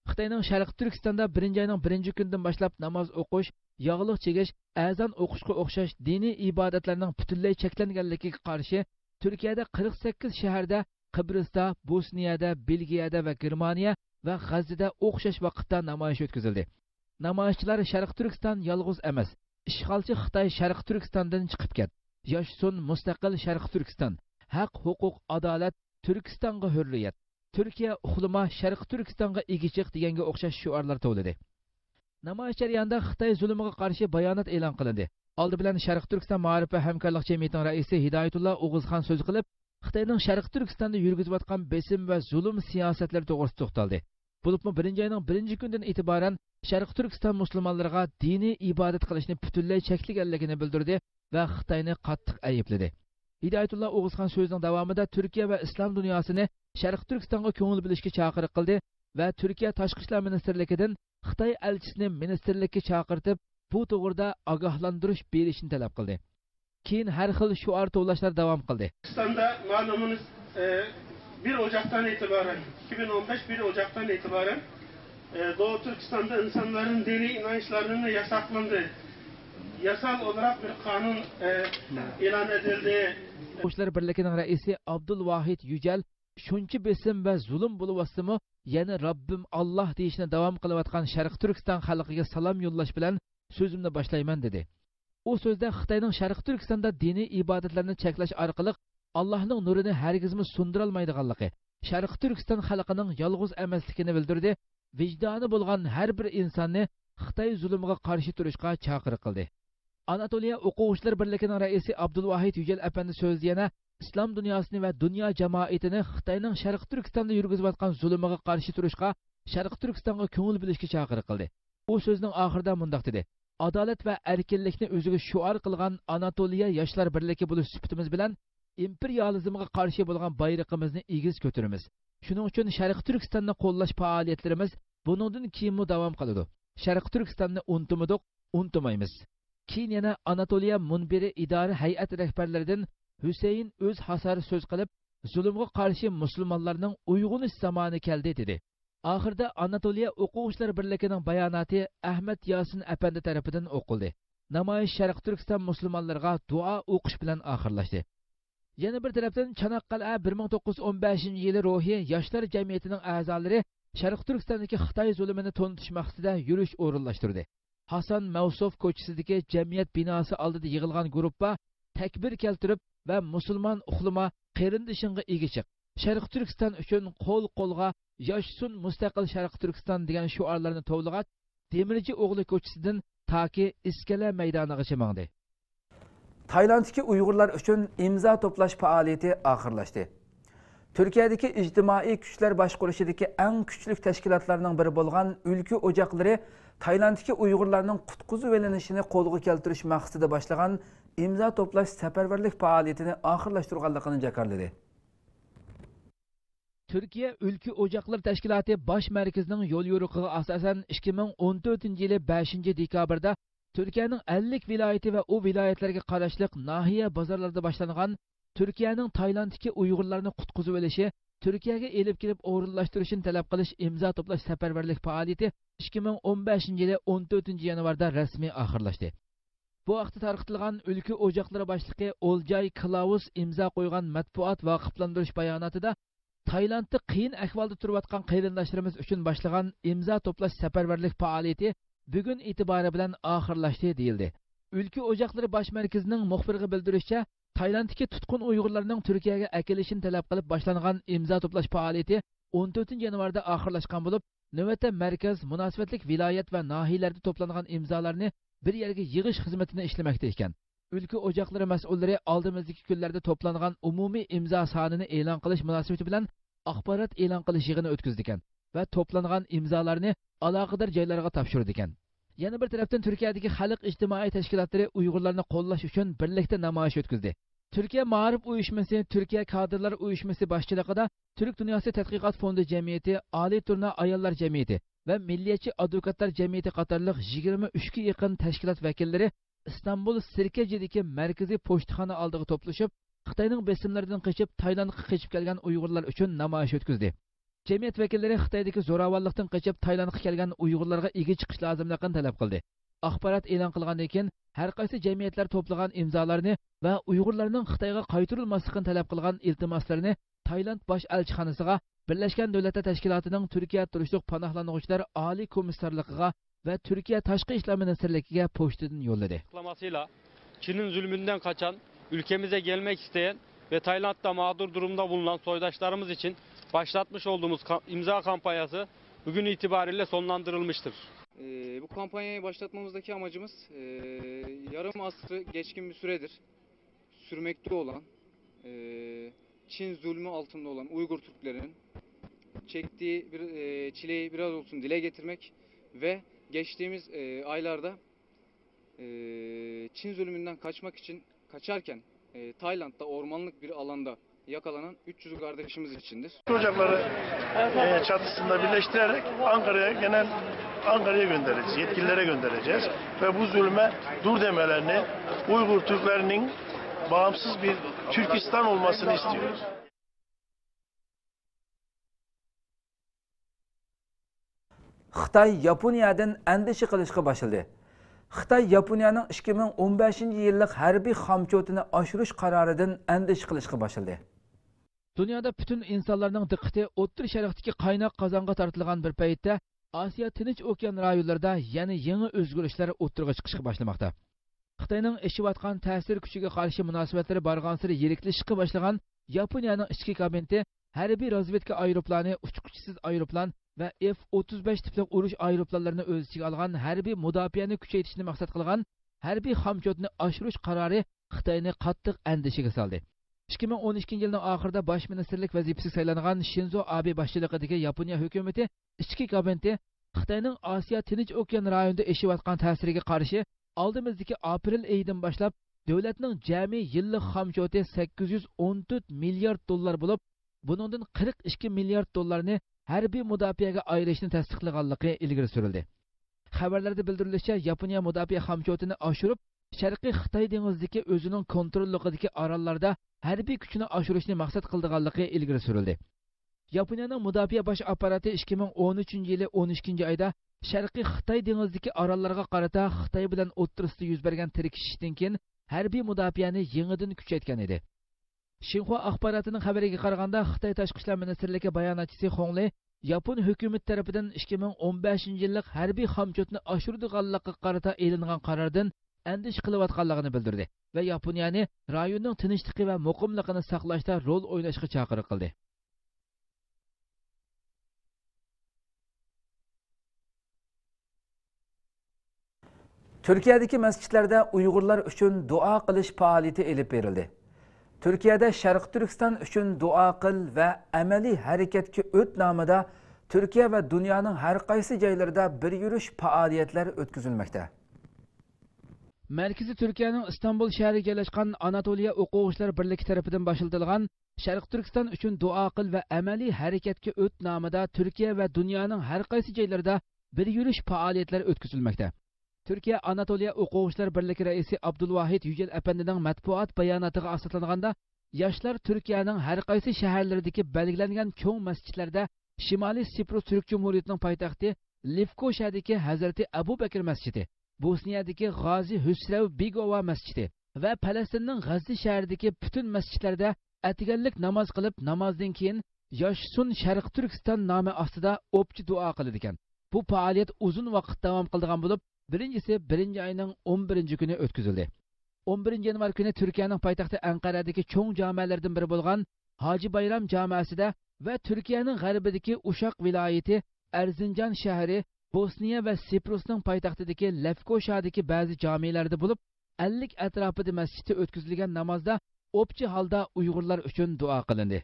خىتاينىڭ شەرقىي تۈركىستاندا بىرىنچى ئاينىڭ بىرىنچى كۈنىدىن باشلاپ ناماز ئوقۇش، ياغلىق چىگىش، ئەزان ئوقۇشقا ئوخشاش دىنىي ئىبادەتلەرنىڭ پۈتۈنلەي چەكلەنگەنلىكىگە قارشى، تۈركىيەدە قىرىق سەككىز شەھەردە، قىبرىستا، بوسنىيەدە، بېلگىيەدە ۋە گېرمانىيە ۋە غەززىدە ئوخشاش ۋاقىتتا نامايىش ئۆتكۈزۈلدى. نامايىشچىلار شەرقىي تۈركىستان يالغۇز ئەمەس، ئىشغالچى خىتاي شەرقىي تۈركىستاندىن چىقىپ كەت، ياشىسۇن مۇستەقىل شەرقىي تۈركىستان، ھەق، ھوقۇق، ئادالەت، تۈركىستانغا ھۆررىيەت، تۈركىيە ئۇخلىما، شەرقىي تۈركىستانغا ئىگە چىق دېگەنگە ئوخشاش شوئارلار توۋلىدى. نامايىش جەريانىدا خىتاي زۇلۇمىغا قارشى بايانات ئېلان قىلىندى. ئالدى بىلەن شەرقىي تۈركىستان مائارىپ ۋە ھەمكارلىق جەمئىيىتىنىڭ رەئىسى ھىدايەتۇللا ئوغۇزخان سۆز قىلىپ، خىتاينىڭ شەرقىي تۈركىستاندا يۈرگۈزۈۋاتقان بېسىم ۋە زۇلۇم سىياسەتلىرى توغرىسىدا توختالدى. بولۇپمۇ بىرىنچى ئاينىڭ بىرىنچى كۈنىدىن ئېتىبارەن شەرقىي تۈركىستان مۇسۇلمانلىرىغا دىنىي ئىبادەت قىلىشنى پۈتۈنلەي چەكلىگەنلىكىنى بىلدۈردى ۋە خىتاينى قاتتىق ئەيىبلىدى. ھىدايەتۇللا ئوغۇزخان سۆزىنىڭ داۋامىدا تۈركىيە ۋە ئىسلام دۇنياسىنى شەرقىي تۈركىستانغا كۆڭۈل بۆلۈشكە چاقىرىق قىلدى ۋە تۈركىيە تاشقى ئىشلار مىنىستىرلىكىدىن خىتاي ئەلچىسىنى مىنىستىرلىككە چاقىرتىپ، بۇ توغرىدا ئاگاھلاندۇرۇش بېرىشنى تەلەپ قىلدى. كېيىن ھەر خىل شوئار توۋلاشلار داۋام قىلدى. Türkistan'da malumunuz e, bir Ocak'tan itibaren, iki bin on beş bir Ocak'tan itibaren e, Doğu Türkistan'da insanların dini inançlarının yasaklandığı yasal olarak bir kanun e, ilan edildi. ئوقۇغۇچىلار بىرلىكىنىڭ رەئىسى ئابدۇلۋاھىد يۈجەل شۇنچە بېسىم ۋە زۇلۇم بولۇۋاتسىمۇ، يەنە رەببىم ئاللاھ دېيىشنى داۋام قىلىۋاتقان شەرقىي تۈركىستان خەلقىگە سالام يوللاش بىلەن سۆزۈمنى باشلايمەن، دېدى. ئۇ سۆزىدە خىتاينىڭ شەرقىي تۈركىستاندا دىنىي ئىبادەتلەرنى چەكلەش ئارقىلىق ئاللاھنىڭ نۇرىنى ھەرگىزمۇ سۇندۇرالمايدىغانلىقى، شەرقىي تۈركىستان خەلقىنىڭ يالغۇز ئەمەسلىكىنى بىلدۈردى، ۋىجدانى بولغان ھەر بىر ئىنساننى خىتاي زۇلۇمىغا قارشى تۇرۇشقا چاقىرىق قىلدى. ئاناتولىيە ئوقۇغۇچىلار بىرلىكىنىڭ رەئىسى ئابدۇلۋاھىد يۈجەل ئەپەندى سۆزىدە يەنە ئىسلام دۇنياسىنى ۋە دۇنيا جامائىتىنى خىتاينىڭ شەرقىي تۈركىستاندا يۈرگۈزۈۋاتقان زۇلۇمىغا قارشى تۇرۇشقا، شەرقىي تۈركىستانغا كۆڭۈل بۆلۈشكە چاقىرىق قىلدى. ئۇ سۆزىنىڭ ئاخىرىدا مۇنداق دېدى: «ئادالەت ۋە ئەركىنلىكنى ئۆزىگە شوئار قىلغان ئاناتولىيە ياشلار بىرلىكى بولۇش سۈپىتىمىز بىلەن ئىمپېرىيالىزمغا قارشى بولغان بايرىقىمىزنى ئېگىز كۆتۈرىمىز. شۇنىڭ ئۈچۈن شەرقىي تۈركىستاننى قوللاش پائالىيەتلىرىمىز بۇنىڭدىن كېيىنمۇ داۋام قىلىدۇ. شەرقىي تۈركىستاننى ئۇنتۇمىدۇق، ئۇنتۇمايمىز.» كېيىن يەنە ئاناتولىيە مۇنبىرى ئىدارە ھەيئەت رەھبەرلىرىدىن ھۈسەيىن ئۆزھاسار سۆز قىلىپ، زۇلۇمغا قارشى مۇسۇلمانلارنىڭ ئويغىنىش زامانى كەلدى، دېدى. ئاخىرىدا ئاناتولىيە ئوقۇغۇچىلار بىرلىكىنىڭ باياناتى ئەھمەت ياسىن ئەپەندى تەرىپىدىن ئوقۇلدى. نامايىش شەرقىي تۈركىستان مۇسۇلمانلىرىغا دۇئا ئوقۇش بىلەن ئاخىرلاشتى. يەنە بىر تەرەپتىن، چاناققالئە بىر مىڭ توققۇز يۈز ئون بەشىنچى يىلى روھى ياشلار جەمئىيىتىنىڭ ئەزالىرى شەرقىي تۈركىستاندىكى خىتاي زۇلۇمىنى تونۇتۇش مەقسىتىدە يۈرۈش ئورۇنلاشتۇردى. ھاسان مەۋسۇف كوچىسىدىكى جەمئىيەت بىناسى ئالدىدا يىغىلغان گۇرۇپپا تەكبىر كەلتۈرۈپ ۋە «مۇسۇلمان ئۇخلىما، قېرىندىشىڭغا ئىگە چىق، شەرقىي تۈركىستان ئۈچۈن قول قولغا، ياشىسۇن مۇستەقىل شەرقىي تۈركىستان» دېگەن شوئارلارنى توۋلىغاچ، دېمىرچى ئوغلى كوچىسىدىن تاكى ئىسكىلە مەيدانىغىچە ماڭدى. تايلاندتىكى ئۇيغۇرلار ئۈچۈن ئىمزا توپلاش پائالىيىتى ئاخىرلاشتى. تۈركىيەدىكى ئىجتىمائىي كۈچلەر باشقۇرۇشىدىكى ئەڭ كۈچلۈك تەشكىلاتلارنىڭ بىرى بولغان ئۈلكە ئوچاقلىرى تايلاندتىكى ئۇيغۇرلارنىڭ قۇتقۇزۇۋېلىنىشىنى قولغا كەلتۈرۈش مەقسىتىدە باشلىغان ئىمزا توپلاش سەپەرۋەرلىك پائالىيىتىنى ئاخىرلاشتۇرغانلىقىنى جاكارلىدى. تۈركىيە ئۈلكە ئوچاقلىرى تەشكىلاتى باش مەركىزىنىڭ يوليورۇقىغا ئاساسەن، ئىككى مىڭ ئون تۆتىنچى يىلى بەشىنچى دېكابىردا تۈركىيەنىڭ ئەللىك ۋىلايىتى ۋە ئۇ ۋىلايەتلەرگە قاراشلىق ناھىيە بازارلىرىدا باشلانغان تۈركىيەنىڭ تايلاندتىكى ئۇيغۇرلارنى قۇتقۇزۇۋېلىشى، تۈركىيەگە ئېلىپ كېلىپ ئورۇنلاشتۇرۇشىنى تەلەپ قىلىش ئىمزا توپلاش سەپەرۋەرلىك پائالىيىتى ئىككى مىڭ ئون بەشىنچى يىلى ئون تۆتىنچى يانۋاردا رەسمىي ئاخىرلاشتى. بۇ ھەقتە تارقىتىلغان ئۈلكە ئوچاقلىرى باشلىقى ئولجاي كلاۋۇس ئىمزا قويغان مەتبۇئات ۋاقىپلاندۇرۇش باياناتىدا، تايلاندتا قىيىن ئەھۋالدا تۇرۇۋاتقان قېرىنداشلىرىمىز ئۈچۈن باشلىغان ئىمزا توپلاش سەپەرۋەرلىك پائالىيىتى بۈگۈن ئېتىبارى بىلەن ئاخىرلاشتى، دېيىلدى. ئۈلكە ئوچاقلىرى باش مەركىزىنىڭ مۇخبىرىغا بىلدۈرۈشىچە، تايلاندتىكى تۇتقۇن ئۇيغۇرلارنىڭ تۈركىيەگە ئەكېلىشىنى تەلەپ قىلىپ باشلانغان ئىمزا توپلاش پائالىيىتى ئون تۆتىنچى يانۋاردا ئاخىرلاشقان بولۇپ، نۆۋەتتە مەركەز مۇناسىۋەتلىك ۋىلايەت ۋە ناھىيەلەردە توپلانغان ئىمزالارنى بىر يەرگە يىغىش خىزمىتىنى ئىشلىمەكتە ئىكەن. ئۈلكە ئوچاقلىرى مەسئۇللىرى ئالدىمىزدىكى كۈنلەردە توپلانغان ئومۇمىي ئىمزا سانىنى ئېلان قىلىش مۇناسىۋىتى بىلەن ئاخبارات ئېلان قىلىش يىغىنى ئۆتكۈزىدىكەن ۋە توپلانغان ئىمزالارنى ئالاقىدار جايلارغا تاپشۇرىدىكەن. يەنە بىر تەرەپتىن، تۈركىيەدىكى خەلق ئىجتىمائىي تەشكىلاتلىرى ئۇيغۇرلارنى قوللاش ئۈچۈن بىرلىكتە نامايىش ئۆتكۈزدى. تۈركىيە مائارىپ ئۇيۇشمىسى، تۈركىيە كادىرلار ئۇيۇشمىسى باشچىلىقىدا تۈرك دۇنياسى تەتقىقات فوندى جەمئىيىتى، ئالىي تۇرنا ئاياللار جەمئىيىتى ۋە مىللىيەتچى ئادۋوكاتلار جەمئىيىتى قاتارلىق يىگىرمە ئۈچكە يېقىن تەشكىلات ۋەكىللىرى ئىستانبۇل سىركېجىدىكى مەركىزىي پوچتىخانا ئالدىغا توپلىشىپ، خىتاينىڭ بېسىملىرىدىن قېچىپ، تايلاندقا قېچىپ كەلگەن ئۇيغۇرلار ئۈچۈن نامايىش ئۆتكۈزدى. جەمئىيەت ۋەكىللىرى خىتايدىكى زوراۋانلىقتىن قېچىپ، تايلاندقا كەلگەن ئۇيغۇرلارغا ئىگە چىقىش لازىملىقىنى تەلەپ قىلدى. ئاخبارات ئېلان قىلغاندىن كېيىن، ھەر قايسى جەمئىيەتلەر توپلىغان ئىمزالارنى ۋە ئۇيغۇرلارنىڭ خىتايغا قايتۇرۇلماسلىقىنى تەلەپ قىلغان ئىلتىماسلىرىنى تايلاند باش ئەلچىخانىسىغا، بىرلەشكەن دۆلەتلەر تەشكىلاتىنىڭ تۈركىيەدە تۇرۇشلۇق پاناھلانغۇچىلار ئالىي كومىسسارلىقىغا ۋە تۈركىيە تاشقى ئىشلار مىنىستىرلىكىگە پوچتىدىن يوللىدى. Açıklamasıyla Çin'in zulmünden kaçan, ülkemize gelmek isteyen ve Tayland'da mağdur durumda bulunan soydaşlarımız için başlatmış olduğumuz ka-, imza kampanyası bugün itibariyle sonlandırılmıştır. Ee, bu kampanyayı başlatmamızdaki amacımız, ee, yarım asrı geçkin bir süredir sürmekte olan, ee, Çin zulmü altında olan Uygur Türklerinin çektiği bir, ee, çileyi biraz olsun dile getirmek ve geçtiğimiz, ee, aylarda, ee, Çin zulmünden kaçmak için, kaçarken, ee, Tayland'da ormanlık bir alanda yakalanan üç yüz kardeşimiz içindir. Ocakları, e, çatısında birleştirerek Ankara'ya genel, Ankara'ya göndereceğiz, yetkililere göndereceğiz ve bu zulme dur demelerini, Uygur Türklerinin bağımsız bir Türkistan olmasını istiyoruz. خىتاي ياپونىيەدىن ئەندىشە قىلىشقا باشلىدى. خىتاي ياپونىيەنىڭ ئىككى مىڭ ئون بەشىنچى يىللىق ھەربىي خامچوتىنى ئاشۇرۇش قارارىدىن ئەندىشە قىلىشقا باشلىدى. دۇنيادا پۈتۈن ئىنسانلارنىڭ دىققىتى ئوتتۇرا شەرقتىكى قايناق قازانغا تارتىلغان بىر پەيتتە، ئاسىيا تىنچ ئوكيان رايونلىرىدا يەنە يېڭى ئۆزگىرىشلەر ئوتتۇرىغا چىقىشقا باشلىماقتا. خىتاينىڭ ئېشىۋاتقان تەسىر كۈچىگە قارشى مۇناسىۋەتلىرى بارغانسېرى يىرىكلىشىشقا باشلىغان ياپونىيەنىڭ ئىچكى كابىنېتى ھەربىي رازۋېدكا ئايروپىلانى، ئۇچقۇچىسىز ئايروپىلان ۋە ئېف ئوتتۇز بەش تىپلىق ئۇرۇش ئايروپىلانلىرىنى ئۆز ئىچىگە ئالغان ھەربىي مۇداپىئەنى كۈچەيتىشنى مەقسەت قىلغان ھەربىي خامچوتنى ئاشۇرۇش قارارى خىتاينى قاتتىق ئەندىشىگە سالدى. ئىككى مىڭ ئون ئىككىنچى يىلنىڭ ئاخىرىدا باش مىنىستىرلىك ۋەزىپىسىگە سايلانغان شىنزو ئابې باشچىلىقىدىكى ياپونىيە ھۆكۈمىتى ئىچكى كابىنېتى خىتاينىڭ ئاسىيا تىنچ ئوكيان رايونىدا ئېشىۋاتقان تەسىرىگە قارشى ئالدىمىزدىكى ئاپرېل ئېيىدىن باشلاپ دۆلەتنىڭ جەمئىي يىللىق خامچوتى سەككىز يۈز ئون تۆت مىليارد دوللار بولۇپ، بۇنىڭدىن قىرىق ئىككى مىليارد دوللارنى ھەربىي مۇداپىئەگە ئايرىشنى تەستىقلىغانلىقى ئىلگىرى سۈرۈلدى. خەۋەرلەردە بىلدۈرۈلۈشىچە، ياپونىيە مۇداپىئە خامچوتىنى ئاشۇرۇپ، شەرقىي خىتاي دېڭىزىدىكى ئۆزىنىڭ كونتروللۇقىدىكى ئاراللاردا ھەربىي كۈچىنى ئاشۇرۇشنى مەقسەت قىلىدىغانلىقى ئىلگىرى سۈرۈلدى. ياپونىيەنىڭ مۇداپىئە باش ئاپپاراتى ئىككى مىڭ ئون ئۈچىنچى يىلى ئون ئىككىنچى ئايدا شەرقىي خىتاي دېڭىزىدىكى ئاراللارغا قارىتا خىتاي بىلەن ئوتتۇرىسىدا يۈز بەرگەن تىركىشىشتىن كېيىن ھەربىي مۇداپىئەنى يېڭىدىن كۈچەيتكەن ئىدى. شىنخۇا ئاخباراتىنىڭ خەۋىرىگە قارىغاندا، خىتاي تاشقى ئىشلار مىنىستىرلىكى باياناتچىسى خۇڭ لېي ياپون ھۆكۈمىتى تەرىپىدىن ئىككى مىڭ ئون بەشىنچى يىللىق ھەربىي خامچوتنى ئاشۇرىدىغانلىقىغا قارىتا ئېلىنغان قاراردىن ئەندىشە قىلىۋاتقانلىقىنى بىلدۈردى ۋە ياپونىيەنى رايوننىڭ تىنچلىقى ۋە مۇقىملىقىنى ساقلاشتا رول ئويناشقا چاقىرىق قىلدى. تۈركىيەدىكى مەسچىتلەردە ئۇيغۇرلار ئۈچۈن دۇئا قىلىش پائالىيىتى ئېلىپ بېرىلدى. تۈركىيەدە شەرقىي تۈركىستان ئۈچۈن دۇئا قىل ۋە ئەمەلىي ھەرىكەتكە ئۆت نامىدا تۈركىيە ۋە دۇنيانىڭ ھەر قايسى جايلىرىدا بىر يۈرۈش پائالىيەتلەر ئۆتكۈزۈلمەكتە. مەركىزى تۈركىيەنىڭ ئىستانبۇل شەھىرىگە جايلاشقان ئاناتولىيە ئوقۇغۇچىلار بىرلىكى تەرىپىدىن باشلىتىلغان شەرقىي تۈركىستان ئۈچۈن دۇئا قىل ۋە ئەمەلىي ھەرىكەتكە ئۆت نامىدا تۈركىيە ۋە دۇنيانىڭ ھەر قايسى جايلىرىدا بىر يۈرۈش پائالىيەتلەر ئۆتكۈزۈلمەكتە. تۈركىيە ئاناتولىيە ئوقۇغۇچىلار بىرلىكى رەئىسى ئابدۇلۋاھىت يۈجەل ئەپەندىنىڭ مەتبۇئات باياناتىغا ئاساسلانغاندا، ياشلار تۈركىيەنىڭ ھەر قايسى شەھەرلىرىدىكى بەلگىلەنگەن چوڭ مەسچىتلەردە شىمالىي سىپرۇس تۈرك جۇمھۇرىيىتىنىڭ پايتەختى لېفكوشادىكى ھەزرىتى ئەبۇ بەكرى مەسچىتى، بوسنىيەدىكى غازى ھۈسرەۋ بىگوۋا مەسچىتى ۋە پەلەستىننىڭ غەززە شەھىرىدىكى پۈتۈن مەسچىتلەردە ئەتىگەنلىك ناماز قىلىپ، نامازدىن كېيىن ياشىسۇن شەرقىي تۈركىستان نامى ئاستىدا ئوپچە دۇئا قىلىدىكەن. بۇ پائالىيەت ئۇزۇن ۋاقىت داۋام قىلىدىغان بولۇپ، بىرىنچىسى بىرىنچى ئاينىڭ ئون بىرىنچى كۈنى ئۆتكۈزۈلدى. ئون بىرىنچى يانۋار كۈنى تۈركىيەنىڭ پايتەختى ئەنقەرەدىكى چوڭ جامەلەردىن بىرى بولغان ھاجى بايرام جامەسىدە ۋە تۈركىيەنىڭ غەربىدىكى ئۇشاق ۋىلايىتى، ئەرزىنجان شەھىرى، بوسنىيە ۋە سىپرۇسنىڭ پايتەختىدىكى لەفكوشادىكى بەزى جامىلەردە بولۇپ، ئەللىك ئەتراپىدا مەسچىتتە ئۆتكۈزۈلگەن نامازدا ئوپچە ھالدا ئۇيغۇرلار ئۈچۈن دۇئا قىلىندى.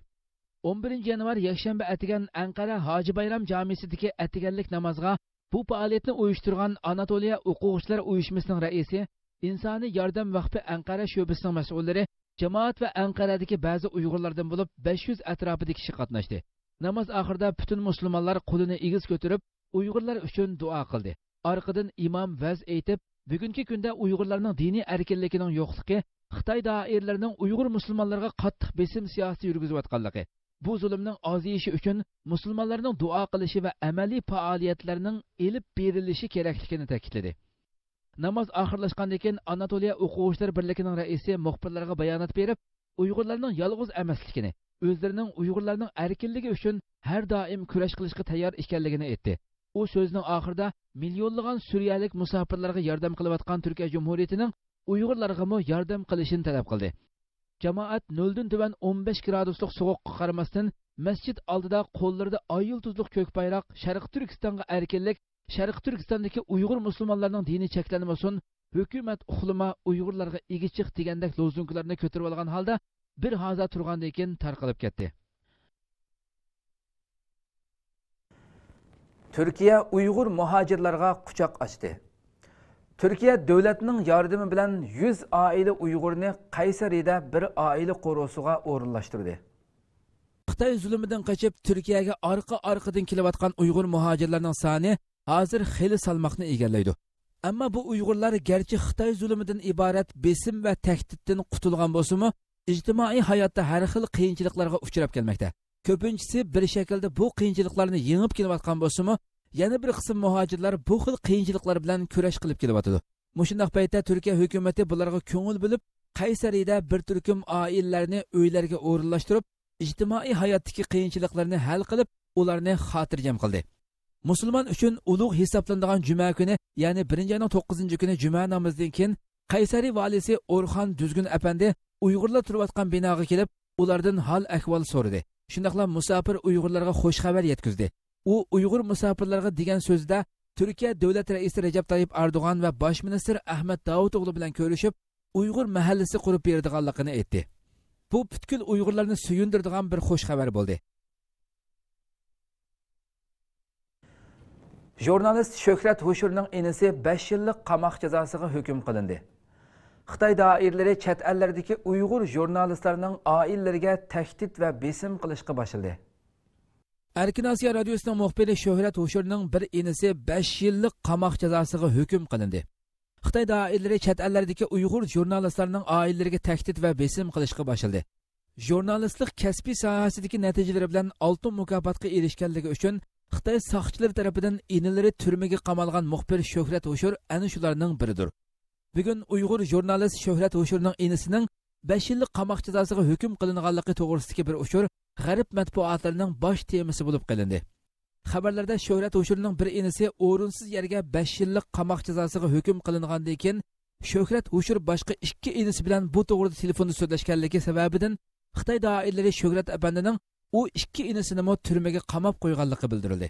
ئون بىرىنچى يانۋار يەكشەنبە ئەتىگەن ئەنقەرە ھاجى بايرام جامىسىدىكى ئەتىگەنلىك نامازغا بۇ پائالىيەتنى ئۇيۇشتۇرغان ئاناتولىيە ئوقۇغۇچىلار ئۇيۇشمىسىنىڭ رەئىسى، ئىنسانىي ياردەم ۋەقپى ئەنقەرە شۆبىسىنىڭ مەسئۇللىرى، جامائەت ۋە ئەنقەرەدىكى بەزى ئۇيغۇرلاردىن بولۇپ، بەش يۈز ئەتراپىدا كىشى قاتناشتى. ناماز ئاخىرىدا پۈتۈن مۇسۇلمانلار قولىنى ئېگىز كۆتۈرۈپ، ئۇيغۇرلار ئۈچۈن دۇئا قىلدى. ئارقىدىن ئىمام ۋەز ئېيتىپ، بۈگۈنكى كۈندە ئۇيغۇرلارنىڭ دىنىي ئەركىنلىكىنىڭ يوقلۇقى، خىتاي دائىرىلىرىنىڭ ئۇيغۇر مۇسۇلمانلىرىغا قاتتىق بېسىم سىياسىتى يۈرگۈزۈۋاتقانلىقى، بۇ زۇلۇمنىڭ ئازىيىشى ئۈچۈن مۇسۇلمانلارنىڭ دۇئا قىلىشى ۋە ئەمەلىي پائالىيەتلەرنىڭ ئېلىپ بېرىلىشى كېرەكلىكىنى تەكىتلىدى. ناماز ئاخىرلاشقاندىن كېيىن، ئاناتولىيە ئوقۇغۇچىلار بىرلىكىنىڭ رەئىسى مۇخبىرلارغا بايانات بېرىپ، ئۇيغۇرلارنىڭ يالغۇز ئەمەسلىكىنى، ئۆزلىرىنىڭ ئۇيغۇرلارنىڭ ئەركىنلىكى ئۈچۈن ھەر دائىم كۈرەش قىلىشقا تەييار ئىكەنلىكىنى ئېيتتى. ئۇ سۆزىنىڭ ئاخىرىدا مىليونلىغان سۈرىيەلىك مۇساپىرلارغا ياردەم قىلىۋاتقان تۈركىيە جۇمھۇرىيىتىنىڭ ئۇيغۇرلارغىمۇ ياردەم قىلىشىنى تەلەپ قىلدى. جامائەت نۆلدىن تۆۋەن ئون بەش گرادۇسلۇق سوغۇققا قارىماستىن، مەسچىت ئالدىدا قوللىرىدا ئاي يۇلتۇزلۇق كۆك بايراق، شەرقىي تۈركىستانغا ئەركىنلىك، شەرقىي تۈركىستاندىكى ئۇيغۇر مۇسۇلمانلارنىڭ دىنى چەكلەنمىسۇن، ھۆكۈمەت ئۇخلىما، ئۇيغۇرلارغا ئىگە چىق دېگەندەك لوزۇنكىلارنى كۆتۈرۈۋالغان ھالدا بىر ھازا تۇرغاندىن كېيىن تارقىلىپ كەتتى. تۈركىيە ئۇيغۇر مۇھاجىرلارغا قۇچاق ئاچتى. تۈركىيە دۆلەتنىڭ ياردىمى بىلەن يۈز ئائىلە ئۇيغۇرنى قەيسەرىدە بىر ئائىلە قورۇسىغا ئورۇنلاشتۇردى. خىتاي زۇلۇمىدىن قېچىپ، تۈركىيەگە ئارقا-ئارقىدىن كېلىۋاتقان ئۇيغۇر مۇھاجىرلارنىڭ سانى ھازىر خېلى سالماقنى ئىگىلەيدۇ. ئەمما بۇ ئۇيغۇرلار گەرچە خىتاي زۇلۇمىدىن ئىبارەت بېسىم ۋە تەھدىتتىن قۇتۇلغان بولسىمۇ، ئىجتىمائىي ھاياتتا ھەر خىل قىيىنچىلىقلارغا ئۇچراپ كەلمەكتە. كۆپىنچىسى بىر شەكىلدە بۇ قىيىنچىلىقلارنى يېڭىپ كېلىۋاتقان بولسىمۇ، يەنە بىر قىسىم مۇھاجىرلار بۇ خىل قىيىنچىلىقلار بىلەن كۈرەش قىلىپ كېلىۋاتىدۇ. مۇشۇنداق پەيتتە تۈركىيە ھۆكۈمىتى بۇلارغا كۆڭۈل بۆلۈپ، قەيسەرىدە بىر تۈركۈم ئائىلىلەرنى ئۆيلەرگە ئورۇنلاشتۇرۇپ، ئىجتىمائىي ھاياتتىكى قىيىنچىلىقلىرىنى ھەل قىلىپ، ئۇلارنى خاتىرجەم قىلدى. مۇسۇلمان ئۈچۈن ئۇلۇغ ھېسابلىنىدىغان جۈمە كۈنى، يەنى بىرىنچى ئاينىڭ توققۇزىنچى كۈنى جۈمە نامىزىدىن كېيىن، قەيسەرى ۋالىسى ئورخان دۈزگۈن ئەپەندى ئۇيغۇرلار تۇرۇۋاتقان بىناغا كېلىپ، ئۇلاردىن ھال-ئەھۋال سورىدى. شۇنداقلا مۇساپىر ئۇيغۇرلارغا خۇش خەۋەر يەتكۈزدى. ئۇ ئۇيغۇر مۇساپىرلارغا دېگەن سۆزىدە، تۈركىيە دۆلەت رەئىسى رەجەپ تايىپ ئەردوغان ۋە باش مىنىستىر ئەھمەت داۋۇتئوغلى بىلەن كۆرۈشۈپ، ئۇيغۇر مەھەللىسى قۇرۇپ بېرىدىغانلىقىنى ئېيتتى. بۇ پۈتكۈل ئۇيغۇرلارنى سۆيۈندۈرىدىغان بىر خۇش خەۋەر بولدى. ژۇرنالىست شۆھرەت ھوشۇرنىڭ ئىنىسى بەش يىللىق قاماق جازاسىغا ھۆكۈم قىلىندى. خىتاي دائىرىلىرى چەت ئەللەردىكى ئۇيغۇر ژۇرنالىستلارنىڭ ئائىلىلىرىگە تەھدىت ۋە بېسىم قىلىشقا باشلىدى. ئەركىن ئاسىيا رادىيوسىنىڭ مۇخبىرى شۆھرەت ھوشۇرنىڭ بىر ئىنىسى بەش يىللىق قاماق جازاسىغا ھۆكۈم قىلىندى. خىتاي دائىرىلىرى چەت ئەللەردىكى ئۇيغۇر ژۇرنالىستلارنىڭ ئائىلىلىرىگە تەھدىت ۋە بېسىم قىلىشقا باشلىدى. ژۇرنالىستلىق كەسپىي ساھەسىدىكى نەتىجىلىرى بىلەن ئالتۇن مۇكاپاتقا ئېرىشكەنلىكى ئۈچۈن خىتاي ساقچىلىرى تەرىپىدىن ئىنىلىرى تۈرمىگە قامالغان مۇخبىر شۆھرەت ھوشۇر ئەنە شۇلارنىڭ بىرىدۇر. بۈگۈن ئۇيغۇر ژۇرنالىست شۆھرەت ھوشۇرنىڭ ئىنىسىنىڭ بەش يىللىق قاماق جازاسىغا ھۆكۈم قىلىنغانلىقى توغرىسىدىكى بىر ئۇچۇر غەرب مەتبۇئاتلىرىنىڭ باش تېمىسى بولۇپ قېلىندى. خەۋەرلەردە شۆھرەت ھوشۇرنىڭ بىر ئىنىسى ئورۇنسىز يەرگە بەش يىللىق قاماق جازاسىغا ھۆكۈم قىلىنغاندىن كېيىن، شۆھرەت ھوشۇر باشقا ئىككى ئىنىسى بىلەن بۇ توغرىدا تېلېفوندا سۆزلەشكەنلىكى سەۋەبىدىن، خىتاي دائىرىلىرى شۆھرەت ئەپەندىنىڭ ئۇ ئىككى ئىنىسىنىمۇ تۈرمىگە قاماپ قويغانلىقى بىلدۈرۈلدى.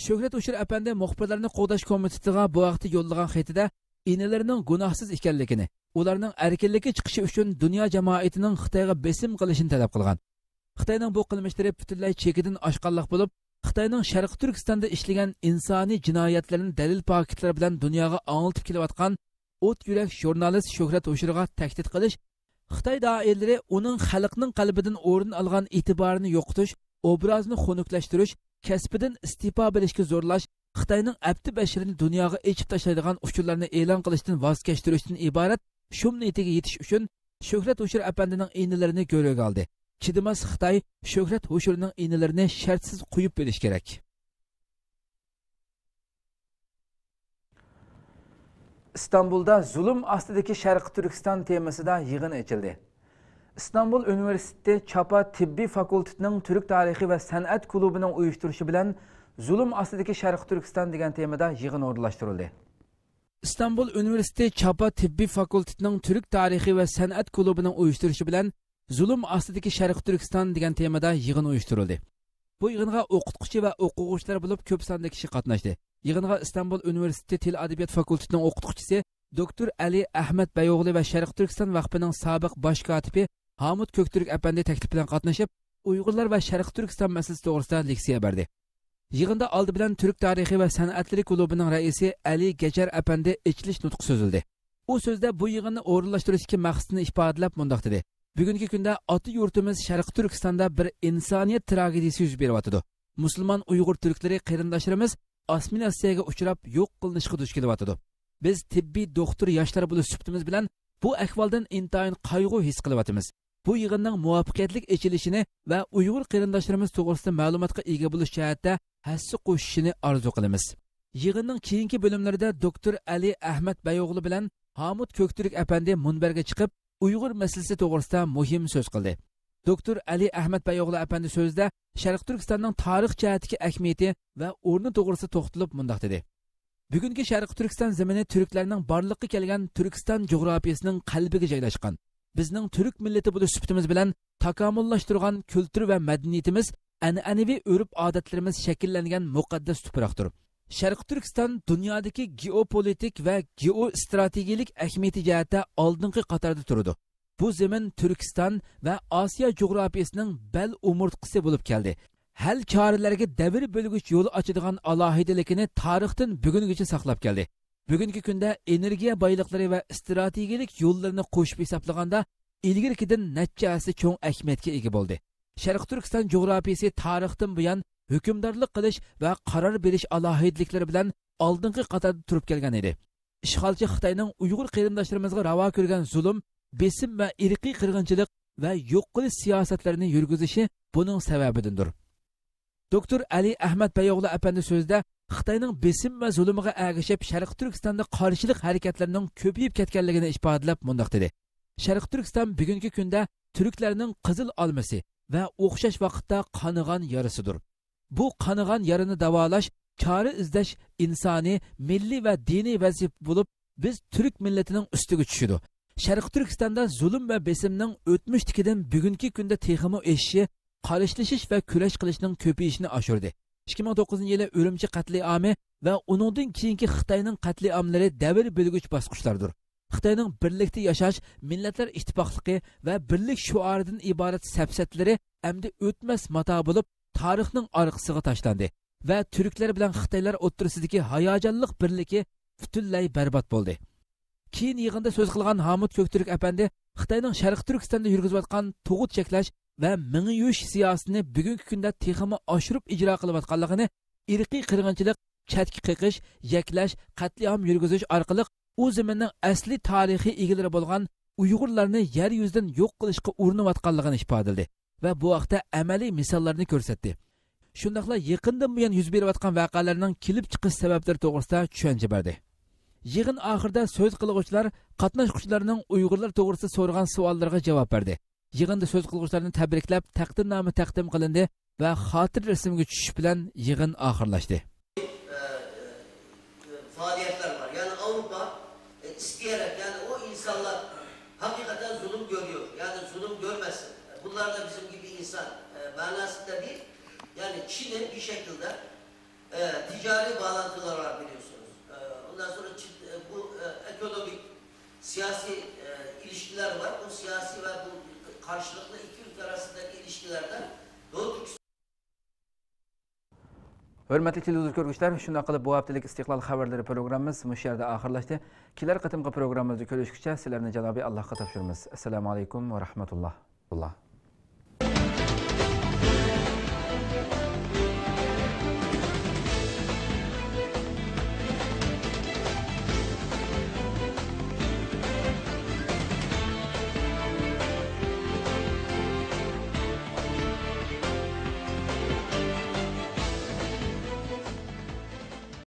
شۆھرەت ھوشۇر ئەپەندى مۇخبىرلارنى قوغداش كومىتېتىغا بۇ ھەقتە يوللىغان خېتىدە ئىنىلىرىنىڭ گۇناھسىز ئىكەنلىكىنى، ئۇلارنىڭ ئەركىنلىككە چىقىشى ئۈچۈن دۇنيا جامائىتىنىڭ خىتايغا بېسىم قىلىشىنى تەلەپ قىلغان. خىتاينىڭ بۇ قىلمىشلىرى پۈتۈنلەي چېكىدىن ئاشقانلىق بولۇپ، خىتاينىڭ شەرقىي تۈركىستاندا ئىشلىگەن ئىنسانىي جىنايەتلىرىنى دەلىل پاكىتلار بىلەن دۇنياغا ئاڭلىتىپ كېلىۋاتقان ئوت يۈرەك ژۇرنالىست شۆھرەت ھوشۇرغا تەھدىت قىلىش، خىتاي دائىرىلىرى ئۇنىڭ خەلقنىڭ قەلبىدىن ئورۇن ئالغان ئېتىبارىنى يوقىتىش، ئوبرازىنى خۇنۈكلەشتۈرۈش، كەسپىدىن ئىستېپا بېرىشكە زورلاش، خىتاينىڭ ئەپتى بەشىرىنى دۇنياغا ئېچىپ تاشلايدىغان ئۇچۇرلارنى ئېلان قىلىشتىن ۋاز كەچتۈرۈشتىن ئىبارەت شۇم نىيىتىگە يېتىش ئۈچۈن شۆھرەت ھوشۇر ئەپەندىنىڭ ئىنىلىرىنى گۆرۈگە ئالدى. چىدىماس خىتاي شۆھرەت ھوشۇرنىڭ ئىنىلىرىنى شەرتسىز قويۇپ بېرىش كېرەك. ئىستانبۇلدا زۇلۇم ئاستىدىكى شەرقىي تۈركىستان تېمىسىدا يىغىن ئېچىلدى. ئىستانبۇل ئۇنىۋېرسىتېتى چاپا تېببىي فاكۇلتېتىنىڭ تۈرك تارىخى ۋە سەنئەت كۇلۇبىنىڭ ئۇيۇشتۇرۇشى بىلەن زۇلۇم ئاستىدىكى شەرقىي تۈركىستان دېگەن تېمىدا يىغىن ئورۇنلاشتۇرۇلدى. ئىستانبۇل ئۇنىۋېرسىتېتى چاپا تېببىي فاكۇلتېتىنىڭ تۈرك تارىخى ۋە سەنئەت كۇلۇبىنىڭ ئۇيۇشتۇرۇشى بىلەن زۇلۇم ئاستىدىكى شەرقىي تۈركىستان دېگەن تېمىدا يىغىن ئۇيۇشتۇرۇلدى. بۇ يىغىنغا ئوقۇتقۇچى ۋە ئوقۇغۇچىلار بولۇپ كۆپ ساندا كىشى قاتناشتى. يىغىنغا ئىستانبۇل ئۇنىۋېرسىتېتى تىل ئەدەبىيات فاكۇلتېتىنىڭ ئوقۇتقۇچىسى دوكتور ئەلى ئەھمەت بەيئوغلى ۋە شەرقىي تۈركىستان ۋەقپىنىڭ سابىق باش كاتىپى ھامۇت كۆكتۈرك ئەپەندى تەكلىپ بىلەن قاتنىشىپ، ئۇيغۇرلار ۋە شەرقىي تۈركىستان مەسىلىسى توغرىسىدا لېكسىيە بەردى. يىغىندا ئالدى بىلەن تۈرك تارىخى ۋە سەنئەتلىرى كۇلۇبىنىڭ رەئىسى ئەلى گەچەر ئەپەندى ئېچىلىش نۇتقى سۆزلىدى. ئۇ سۆزىدە بۇ يىغىننى ئورۇنلاشتۇرۇشتىكى مەقسىتىنى ئىپادىلەپ مۇنداق دېدى: بۈگۈنكى كۈندە ئاتا يۇرتىمىز شەرقىي تۈركىستاندا بىر ئىنسانىيەت تراگېدىيىسى يۈز بېرىۋاتىدۇ. مۇسۇلمان ئۇيغۇر تۈركلىرى قېرىنداشلىرىمىز ئاسسىمىلياتسىيەگە ئۇچراپ يوق قىلىنىشقا دۇچ كېلىۋاتىدۇ. بىز تېببىي دوختۇر ياشلار بولۇش سۈپىتىمىز بىلەن بۇ ئەھۋالدىن ئىنتايىن قايغۇ ھېس قىلىۋاتىمىز. بۇ يىغىننىڭ مۇۋەپپەقىيەتلىك ئېچىلىشىنى ۋە ئۇيغۇر قېرىنداشلىرىمىز توغرىسىدا مەلۇماتقا ئىگە بولۇش جەھەتتە ھەسسە قوشۇشىنى ئارزۇ قىلىمىز. يىغىننىڭ كېيىنكى بۆلۈملىرىدە دوكتور ئەلى ئەھمەت بەيئوغلى بىلەن ھامۇت كۆكتۈرك ئەپەندى مۇنبەرگە چىقىپ، ئۇيغۇر مەسىلىسى توغرىسىدا مۇھىم سۆز قىلدى. دوكتور ئەلى ئەھمەد بەيئوغلى ئەپەندى سۆزىدە شەرقىي تۈركىستاننىڭ تارىخ جەھەتتىكى ئەھمىيىتى ۋە ئورنى توغرىسىدا توختىلىپ مۇنداق دېدى: بۈگۈنكى شەرقىي تۈركىستان زېمىنى تۈركلەرنىڭ بارلىققا كەلگەن تۈركىستان جۇغراپىيىسىنىڭ قەلبىگە جايلاشقان، بىزنىڭ تۈرك مىللىتى بولۇش سۈپىتىمىز بىلەن تاكامۇللاشتۇرغان كۈلتۈر ۋە مەدەنىيىتىمىز، ئەنئەنىۋى ئۆرپ-ئادەتلىرىمىز شەكىللەنگەن مۇقەددەس تۇپراقتۇر. شەرقىي تۈركىستان دۇنيادىكى گېئوپولىتىك ۋە گېئوستراتېگىيىلىك ئەھمىيىتى جەھەتتە ئالدىنقى قاتاردا تۇرىدۇ. بۇ زېمىن تۈركىستان ۋە ئاسىيا جۇغراپىيىسىنىڭ بەل ئومۇرتقىسى بولۇپ كەلدى. ھەل چارىلەرگە دەۋر بۆلگۈچ يول ئاچىدىغان ئالاھىدىلىكىنى تارىختىن بۈگۈنگىچە ساقلاپ كەلدى. بۈگۈنكى كۈندە ئېنېرگىيە بايلىقلىرى ۋە ئىستراتېگىيىلىك يوللىرىنى قوشۇپ ھېسابلىغاندا، ئىلگىرىكىدىن نەچچە ھەسسە چوڭ ئەھمىيەتكە ئىگە بولدى. شەرقىي تۈركىستان جۇغراپىيىسى تارىختىن بۇيان ھۆكۈمدارلىق قىلىش ۋە قارار بېرىش ئالاھىدىلىكلىرى بىلەن ئالدىنقى قاتاردا تۇرۇپ كەلگەن ئىدى. ئىشغالچى خىتاينىڭ ئۇيغۇر قېرىنداشلىرىمىزغا راۋا كۆرگەن زۇلۇم، بېسىم ۋە ئىرقىي قىرغىنچىلىق ۋە يوق قىلىش سىياسەتلىرىنى يۈرگۈزۈشى بۇنىڭ سەۋەبىدىندۇر. دوكتور ئەلى ئەھمەد بەيئوغلى ئەپەندى سۆزىدە خىتاينىڭ بېسىم ۋە زۇلۇمىغا ئەگىشىپ شەرقىي تۈركىستاندا قارشىلىق ھەرىكەتلىرىنىڭ كۆپىيىپ كەتكەنلىكىنى ئىپادىلەپ مۇنداق دېدى: شەرقىي تۈركىستان بۈگۈنكى كۈندە تۈركلەرنىڭ قىزىل ئالمىسى ۋە ئوخشاش ۋاقىتتا قانىغان يارىسىدۇر. بۇ قانىغان يارىنى داۋالاش، چارە ئىزدەش ئىنسانىي، مىللىي ۋە دىنىي ۋەزىپە بولۇپ، بىز تۈرك مىللىتىنىڭ ئۈستىگە چۈشىدۇ. شەرقىي تۈركىستاندا زۇلۇم ۋە بېسىمنىڭ ئۆتمۈشتىكىدىن بۈگۈنكى كۈندە تېخىمۇ ئېشىشى قارشىلىشىش ۋە كۈرەش قىلىشنىڭ كۆپىيىشىنى ئاشۇردى. ئىككى مىڭ توققۇزىنچى يىلى ئۈرۈمچى قەتلىئامى ۋە ئۇنىڭدىن كېيىنكى خىتاينىڭ قەتلىئاملىرى دەۋر بۆلگۈچ باسقۇچلاردۇر. خىتاينىڭ بىرلىكتە ياشاش، مىللەتلەر ئىتتىپاقلىقى ۋە بىرلىك شوئارىدىن ئىبارەت سەپسەتىلىرى ئەمدى ئۆتمەس ماتا بولۇپ، تارىخنىڭ ئارقىسىغا تاشلاندى ۋە تۈركلەر بىلەن خىتايلار ئوتتۇرىسىدىكى ھاياجانلىق بىرلىكى پۈتۈنلەي بەربات بولدى. كېيىن يىغىندا سۆز قىلغان ھامۇت كۆكتۈرك ئەپەندى خىتاينىڭ شەرقىي تۈركىستاندا يۈرگۈزۈۋاتقان تۇغۇت چەكلەش ۋە مېڭە يۇيۇش سىياسىتىنى بۈگۈنكى كۈندە تېخىمۇ ئاشۇرۇپ ئىجرا قىلىۋاتقانلىقىنى، ئىرقىي قىرغىنچىلىق، چەتكە قېقىش، يەكلەش، قەتلىئام يۈرگۈزۈش ئارقىلىق ئۇ زېمىننىڭ ئەسلىي تارىخىي ئىگىلىرى بولغان ئۇيغۇرلارنى يەر يۈزىدىن يوق قىلىشقا ئۇرۇنۇۋاتقانلىقىنى ئىپادىلىدى ۋە بۇ ھەقتە ئەمەلىي مىساللارنى كۆرسەتتى. شۇنداقلا يېقىندىن بۇيان يۈز بېرىۋاتقان ۋەقەلەرنىڭ كېلىپ چىقىش سەۋەبلىرى توغرىسىدا چۈشەنچە بەردى. يىغىن ئاخىرىدا سۆز قىلغۇچىلار قاتناشقۇچىلارنىڭ ئۇيغۇرلار توغرىسىدا سورىغان سوئاللىرىغا جاۋاب بەردى. يىغىندا سۆز قىلغۇچىلارنى تەبرىكلەپ، تەقدىرنامە تەقدىم قىلىندى ۋە خاتىرە رەسىمگە چۈشۈش بىلەن يىغىن ئاخىرلاشتى. فعاليتلر var. Yani Avrupa e, isteyerek, yani o insanlar hakikaten zulüm görüyor. Yani zulüm görmesin. Bunlar da bizim gibi insan e, manasında değil. Yani Çin'in bir şekilde e, ticari bağlantıları var biliyorsunuz. E, ondan sonra çi- e, bu e, ekonomik, siyasi e, ilişkiler var. Bu siyasi ve bu karşılıklı iki ülke arasındaki ilişkilerde Doğu Türkistan. ھۆرمەتلىك تېلېۋىزور كۆرگۈچىلەر، شۇنداق قىلىپ بۇ ھەپتىلىك ئىستىقلال خەۋەرلىرى پروگراممىمىز مۇشۇ يەردە ئاخىرلاشتى. كېلەر قېتىمقى پروگراممىمىزدا كۆرۈشكىچە سىلەرنى جانابى ئاللاھقا تاپشۇرىمىز. ئەسسالامۇ ئەلەيكۇم ۋە رەھمەتۇللاھ.